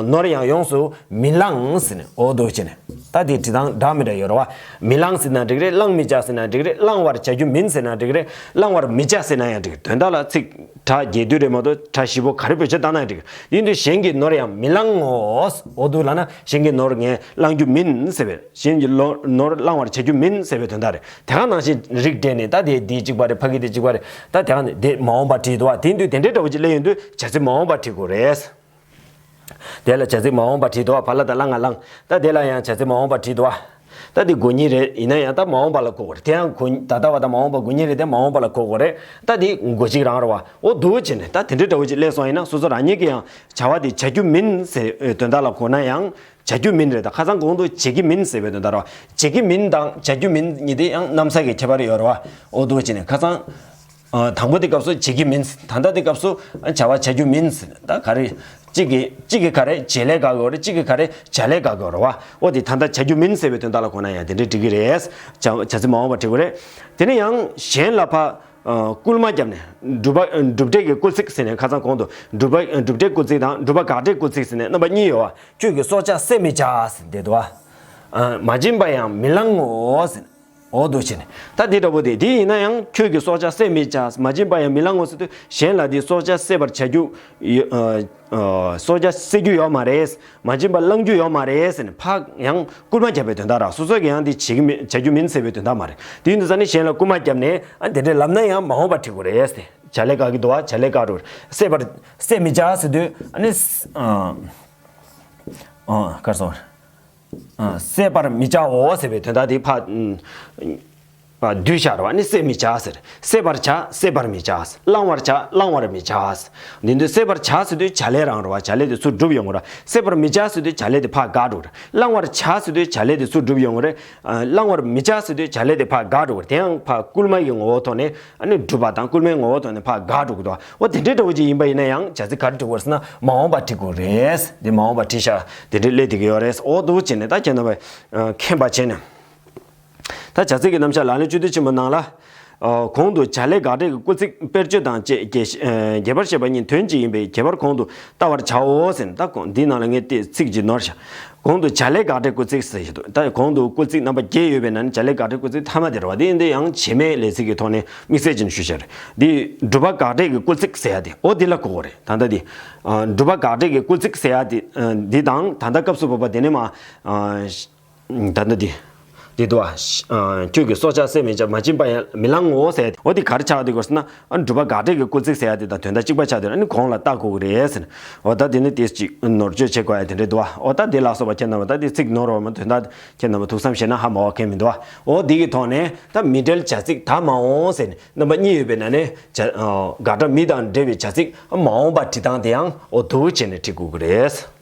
ནོར་ཡང་ཡོངས་སུ་མི་བླང་ཟེར་ནས། འོ་འདུག་བྱས་ནས་ད་དེ་བྲིས་སྟངས་འདྲ་མི་འདྲ་ཡོད་རེད་བ། མི་བླང་ཟེར་ན་འགྲིག་རེད། བླང་མི་བྱ་ཟེར་ན་འགྲིག་རེད། བླང་བར་བྱ་རྒྱུ་མིན་ཟེར་ན་འགྲིག་རེད། བླང་བར་མི་བྱ་ཟེར་ན་ཡང་འགྲིག་དོན་དག་ལ་ཚིག་སྒྲ་རྒྱས་བསྡུས་རེད་མ་གཏོགས་སྒྲ་བཞི་པོ་ག་རེ་བེད་སྤྱོད་བཏང་ན་ཡང་འགྲིག་དེ་ཡིན་དུས་གཞན་གྱི་ནོར་ཡང་མི་བླང་ངོ་། འོ་འདུག་ལབ་ན་གཞན་གྱི་ནོར་ངས་བླང་རྒྱུ་མིན་ཟེར་བས། གཞན་གྱི་ལོ་ནོར་བླང་བར་བྱ་རྒྱུ་མིན་ཟེར་བའི་དོན་དག་རེད། དེ་ག་ནང་བཞིན་རིགས་འགྲེ་ནས་ད་དེ་འདི་གཅིག་པ་རེད། ཕ་གི་དེ་གཅིག་པ་རེད། ད་དེ་ག་ནས་དེ་མ་འོངས་པ་བྲིས་འདུག་བ། དེ་དུས་དེ་འདྲའི་འདྲ་བོ་ཅིག་སླེབས་ཡོང་དུས་བྱ་ཚིག་མ་འོངས་པ་བྲིས་དགོས་རེད། དེ་ལ་བྱ་ཚིག་མ་འོངས་པ་བྲིས་འདུག་བ། བ་ལ་ད་བླ་ང་བླང་། ད་དེ་ལ་ཡང་བྱ་ཚིག་མ་འོངས་པ་བྲིས་འདུག་བ། ད་དེ་དགོས་ཉིན་རེད། ཡིན་ན་ཡང་ད་མ་འོངས་པ་ལ་གོ་དགོས་རེད། དེ་ཡང་གོ་ད་ལྟ་བ་དང་མ་འོངས་པ་དགོས་ཉིན་རེད་དེ་མ་འོངས་པ་ལ་གོ་དགོས་རེད། ད་དེ་དགོས་གཅིག་རང་རེད་བ། འོ་འདུག་བྱས་ནས་ད་དེ་འདྲའི་འདྲ་བོ་ཅིག་སླེབས་སོང་ཡིན་ན་སོ་སོ་རང་ཉིད་ཀྱི་ཡང་བྱ་བ་དེ་བྱ་རྒྱུ་མིན་ཟེར་དོན་དག་ལ་གོ་ན་ཡང་། བྱ་རྒྱུ་མིན་རེད། ད་ཁ་སང་གོང་དུ་བྱེད་ཀྱི་མིན་ཟེར་བའི་དོན་དག་རེད་བ། བྱེད་ཀྱི་མིན་དང་བྱ་རྒྱུ་མིན་གཉིས་དེ་ཡང་གནམ་ས་གི་ཁྱད་པར་ཡོད་རེད་བ། འོ་འདུག་བྱས་ནས་ཁ་སང་། ཨ། དང་པོ་དེ་སྐབས་སུ་བྱེད་ཀྱི་མིན། ད་ལྟ་དེ་སྐབས་སུ་བྱ་བ་བྱ་རྒྱུ་མིན། ད་ག་རེ། གཅིག་གིས་གཅིག་གིས་ག་རེ་བྱེད་ལས་དགག་དགོས་རེད། གཅིག་གིས་ག་རེ་བྱ་ལས་དགག་དགོས་རེད་བ། འོ་དེ་ད་ལྟ་བྱ་རྒྱུ་མིན་ཟེར་བའི་དོན་དག་ལ་གོ་ན་ཡང་དེ་འདྲའི་འགྲིག་གི་རེད། བྱ་བྱ་ཚིག་མ་འོངས་པ་བྲིས་དགོས་རེད། དེ་ནས་ཡང་གཞན་ལ་ཕ། ཨ། སྐུལ་མ་བརྒྱབ་ནས་སྒྲུབ་པ་སྒྲུབ་འབྲས་ཀྱི་སྐུལ་ཚིག་ཟེར་ནས་ཁ་སང་གོང་དུ་སྒྲུབ་པ་སྒྲུབ་འབྲས་སྐུལ་ཚིག་དང་སྒྲུབ་པ་དགག་འབྲས་སྐུལ་ཚིག་ཟེར་ནས་རྣམ་པ་གཉིས་ཡོད་བ། ཁྱོད་ཀྱི་སྲོག་ཆགས་བསད་མི་བྱ་ཟེར་འདི་འདུག་བ། ཨ། མ་བྱིན་པ་ཡང་མི་བླང་ངོ་ཟེར། འོ་འདུག་བྱས་ནས་ད་འདི་འདྲ་བོ་དེ་དེ་ཡིན་ན་ཡང་ཁྱོད་ཀྱི་སྲོག་ཆགས་བསད་མི་བྱ། མ་བྱིན་པ་ཡང་མི་བླང་ངོ་ཟེར་དུས་གཞན་ལ་འདི་སྲོག་ཆགས་བསད་པར་བྱ་རྒྱུ་ཡོད། ཨ། ཨ། སྲོག་ཆགས་བསད་རྒྱུ་ཡོད་མ་རེད། མ་བྱིན་པ་བླང་རྒྱུ་ཡོད་མ་རེད་ཟེར་ནས་ཕར་ཡང་སྐུལ་མ་བརྒྱབ་པའི་དོན་དག་ར། སོ་སོ་གིས་ཡང་འདི་བྱེད་ཀྱི་མིན་བྱ་རྒྱུ་མིན་ཟེར་བའི་དོན་དག་མ་རེད། དེ་ཡིན་དུས་ཙང་ནས་གཞན་ལ་སྐུལ་མ་བརྒྱབ་ནས་ཨ་དེ་འདྲའི་ལབ་ན་ཡང་མ་འོངས་པ་བྲིས་དགོས་རེད་ཟེར། བྱ་ལས་དགག་གི་འདུག་བ། བྱ་ལས་དགག་རུ་བསད་པར་བསད་མི་བྱ་ཟེར་དུས་ཨ་ནི་ཨ་ཨ་གར་སོང་། ཨ། བསད་པར་མི་བྱའོ་ཟེར་བའི་དོན་དག་དེ་ཕར། ཨ། བསྡུས་བཞག་རེད་བ། ནི་བསད་མི་བྱ་ཟེར། བསད་པར་བྱ། བསད་པར་མི་བྱ། བླང་བར་བྱ། བླང་བར་མི་བྱ། འདི་འདི་བསད་པར་བྱ་ཟེར་དུས་བྱ་ལས་རང་རེད་བ། བྱ་ལས་དེ་ཚུར་སྒྲུབ་ཡོང་གི་རེད། བསད་པར་མི་བྱ་ཟེར་དུས་བྱ་ལས་དེ་ཕར་དགག་འགྲོ་གི་རེད། བླང་བར་བྱ་ཟེར་དུས་བྱ་ལས་དེ་ཚུར་སྒྲུབ་ཡོང་གི་རེད། ཨ། བླང་བར་མི་བྱ་ཟེར་དུས་བྱ་ལས་དེ་ཕར་དགག་འགྲོ་གི་རེད། དེ་ཡང་ཕར་སྐུལ་མ་གི་ངོ་བོ་ཐོག་ནས་ཨ་ནི་སྒྲུབ་པ་དང་སྐུལ་མའི་ངོ་བོ་ཐོག་ནས་ཕར་དགག་འགྲོ་གི་འདུག་འོ་དེ་འདྲའི་འདྲ་བོ་ཅིག་ཡིན་པ་ཡིན་ན་ཡང་བྱ་ཚིག་ག་རེ་འབྲི་དགོས་ཟེར་ན་མ་འོངས་པ་འབྲི་དགོས་རེད། འདི་མ་འོངས་པ་བྲིས་ཤག་དེ་འདྲའི་སླེབས་བསྡད་ཀྱི་ཡོད་རེད། འོ་འདུག་བྱས་ནས་ད་ཁྱེད་རྣམ་པས་མཁྱེན་པ་བྱས་ནས། ད་བྱ་ཚིག་གི་རྣམ་གཞག་ལག་ལེན་བཅུད་བསྡུས་ཆེན་མོ་ནང་ལ། ཨ། གོང་དུ་བྱ་ལས་དགག་སྒྲ་གི་སྐུལ་ཚིག་དཔེར་བརྗོད་དང་བཅས་རྒྱས་ཨ། རྒྱས་པར་བཤད་པ་གཉིས་དོན་གཅིག་ཡིན་པས་རྒྱས་པར་གོང་དུ་བལྟ་བར་བྱའོ་ཟེར་ནས། ད་གོང་འདིའི་ནང་ལ་ངས་དེ་ཚིག་ཅིག་ནོར་བཞག་གོང་དུ་བྱ་ལས་དགག་སྒྲའི་སྐུལ་ཚིག་ཟེར་བཞག་འདུག་ད་གོང་དུ་སྐུལ་ཚིག་རྣམ་པ་བརྒྱད་ཡོད་པའི་ནང་ནས་བྱ་ལས་དགག་སྒྲའི་སྐུལ་ཚིག་མཐའ་མ་དེ་རེད་བ། དེ་ཡིན་དུས་ཡང་བྱེད་མེད་ལས་ཚིག་གི་ཐོག་ནས་དམིགས་བསལ་ཅན་ཞུ་བྱ་རེད། འདི་སྒྲུབ་པ་དགག་སྒྲའི་གི་སྐུལ་ཚིག་ཟེར་ཡ་དེ། འོ་འདི་ལ་གོ་དགོས་རེད། ད་ལྟ་འདི། ཨ། སྒྲུབ་པ་དགག་སྒྲའི་གི་སྐུལ་ཚིག་ཟེར་ཡ་དེ། ཨ། འདི་དང་ད་ལྟ་སྐབས་སུ་བབ་པ་དེ་ནས་མ། ཨ། ད་ལྟ་འདི། འདི་འདུག་བ། ཨ། ཁྱོད་ཀྱི་སྲོག་ཆགས་བསད་མི་བྱ། མ་བྱིན་པ་ཡང་མི་བླང་ངོ་ཟེར་ཡ་དེ། འོ་འདི་ག་རེ་ཆགས་འདུག་གོ་ཟེར་ན། ཨ། སྒྲུབ་པ་དགག་སྒྲའི་གི་སྐུལ་ཚིག་ཟེར་ཡ་དེ་དང་དོན་དག་གཅིག་པ་ཆགས་འདུག་ཨ་ནི་གོང་ལ་བལྟ་དགོས་ཀྱི་རེད་ཟེར་ནས། འོ་ད་དེ་ནི་དེ་ཅིག་ནོར་བཅོས་བྱེད་དགོས་ཡ་དེ་འདྲ་འདུག་བ། འོ་ད་དེ་ལ་སོགས་པ་ཁྱེད་རྣམ་པ་ད་དེ་ཚིག་ནོར་བ་མ་དོན་དག་ཁྱེད་རྣམ་པ་ཐུགས་བསམ་བཞེས་ན་ཧ་མ་བ་མཁན་མི་འདུག་བ། འོ་འདི་གི་ཐོག་ནས་ད་མི་འབྲེལ་བྱ་ཚིག་ད་མ་འོངས་ཟེར་ནས་རྣམ་པ་གཉིས་ཡོད་པའི་ནང་ནས་བྱ། ཨ། དགག་སྒྲ་མི་དང་འབྲེལ་བའི་བྱ་ཚིག་མ་འོངས་པ་བྲི་སྟངས་དེ་ཡང་འོ་འདུག་བྱས་ནས་བྲི་དགོས་ཀྱི་རེད།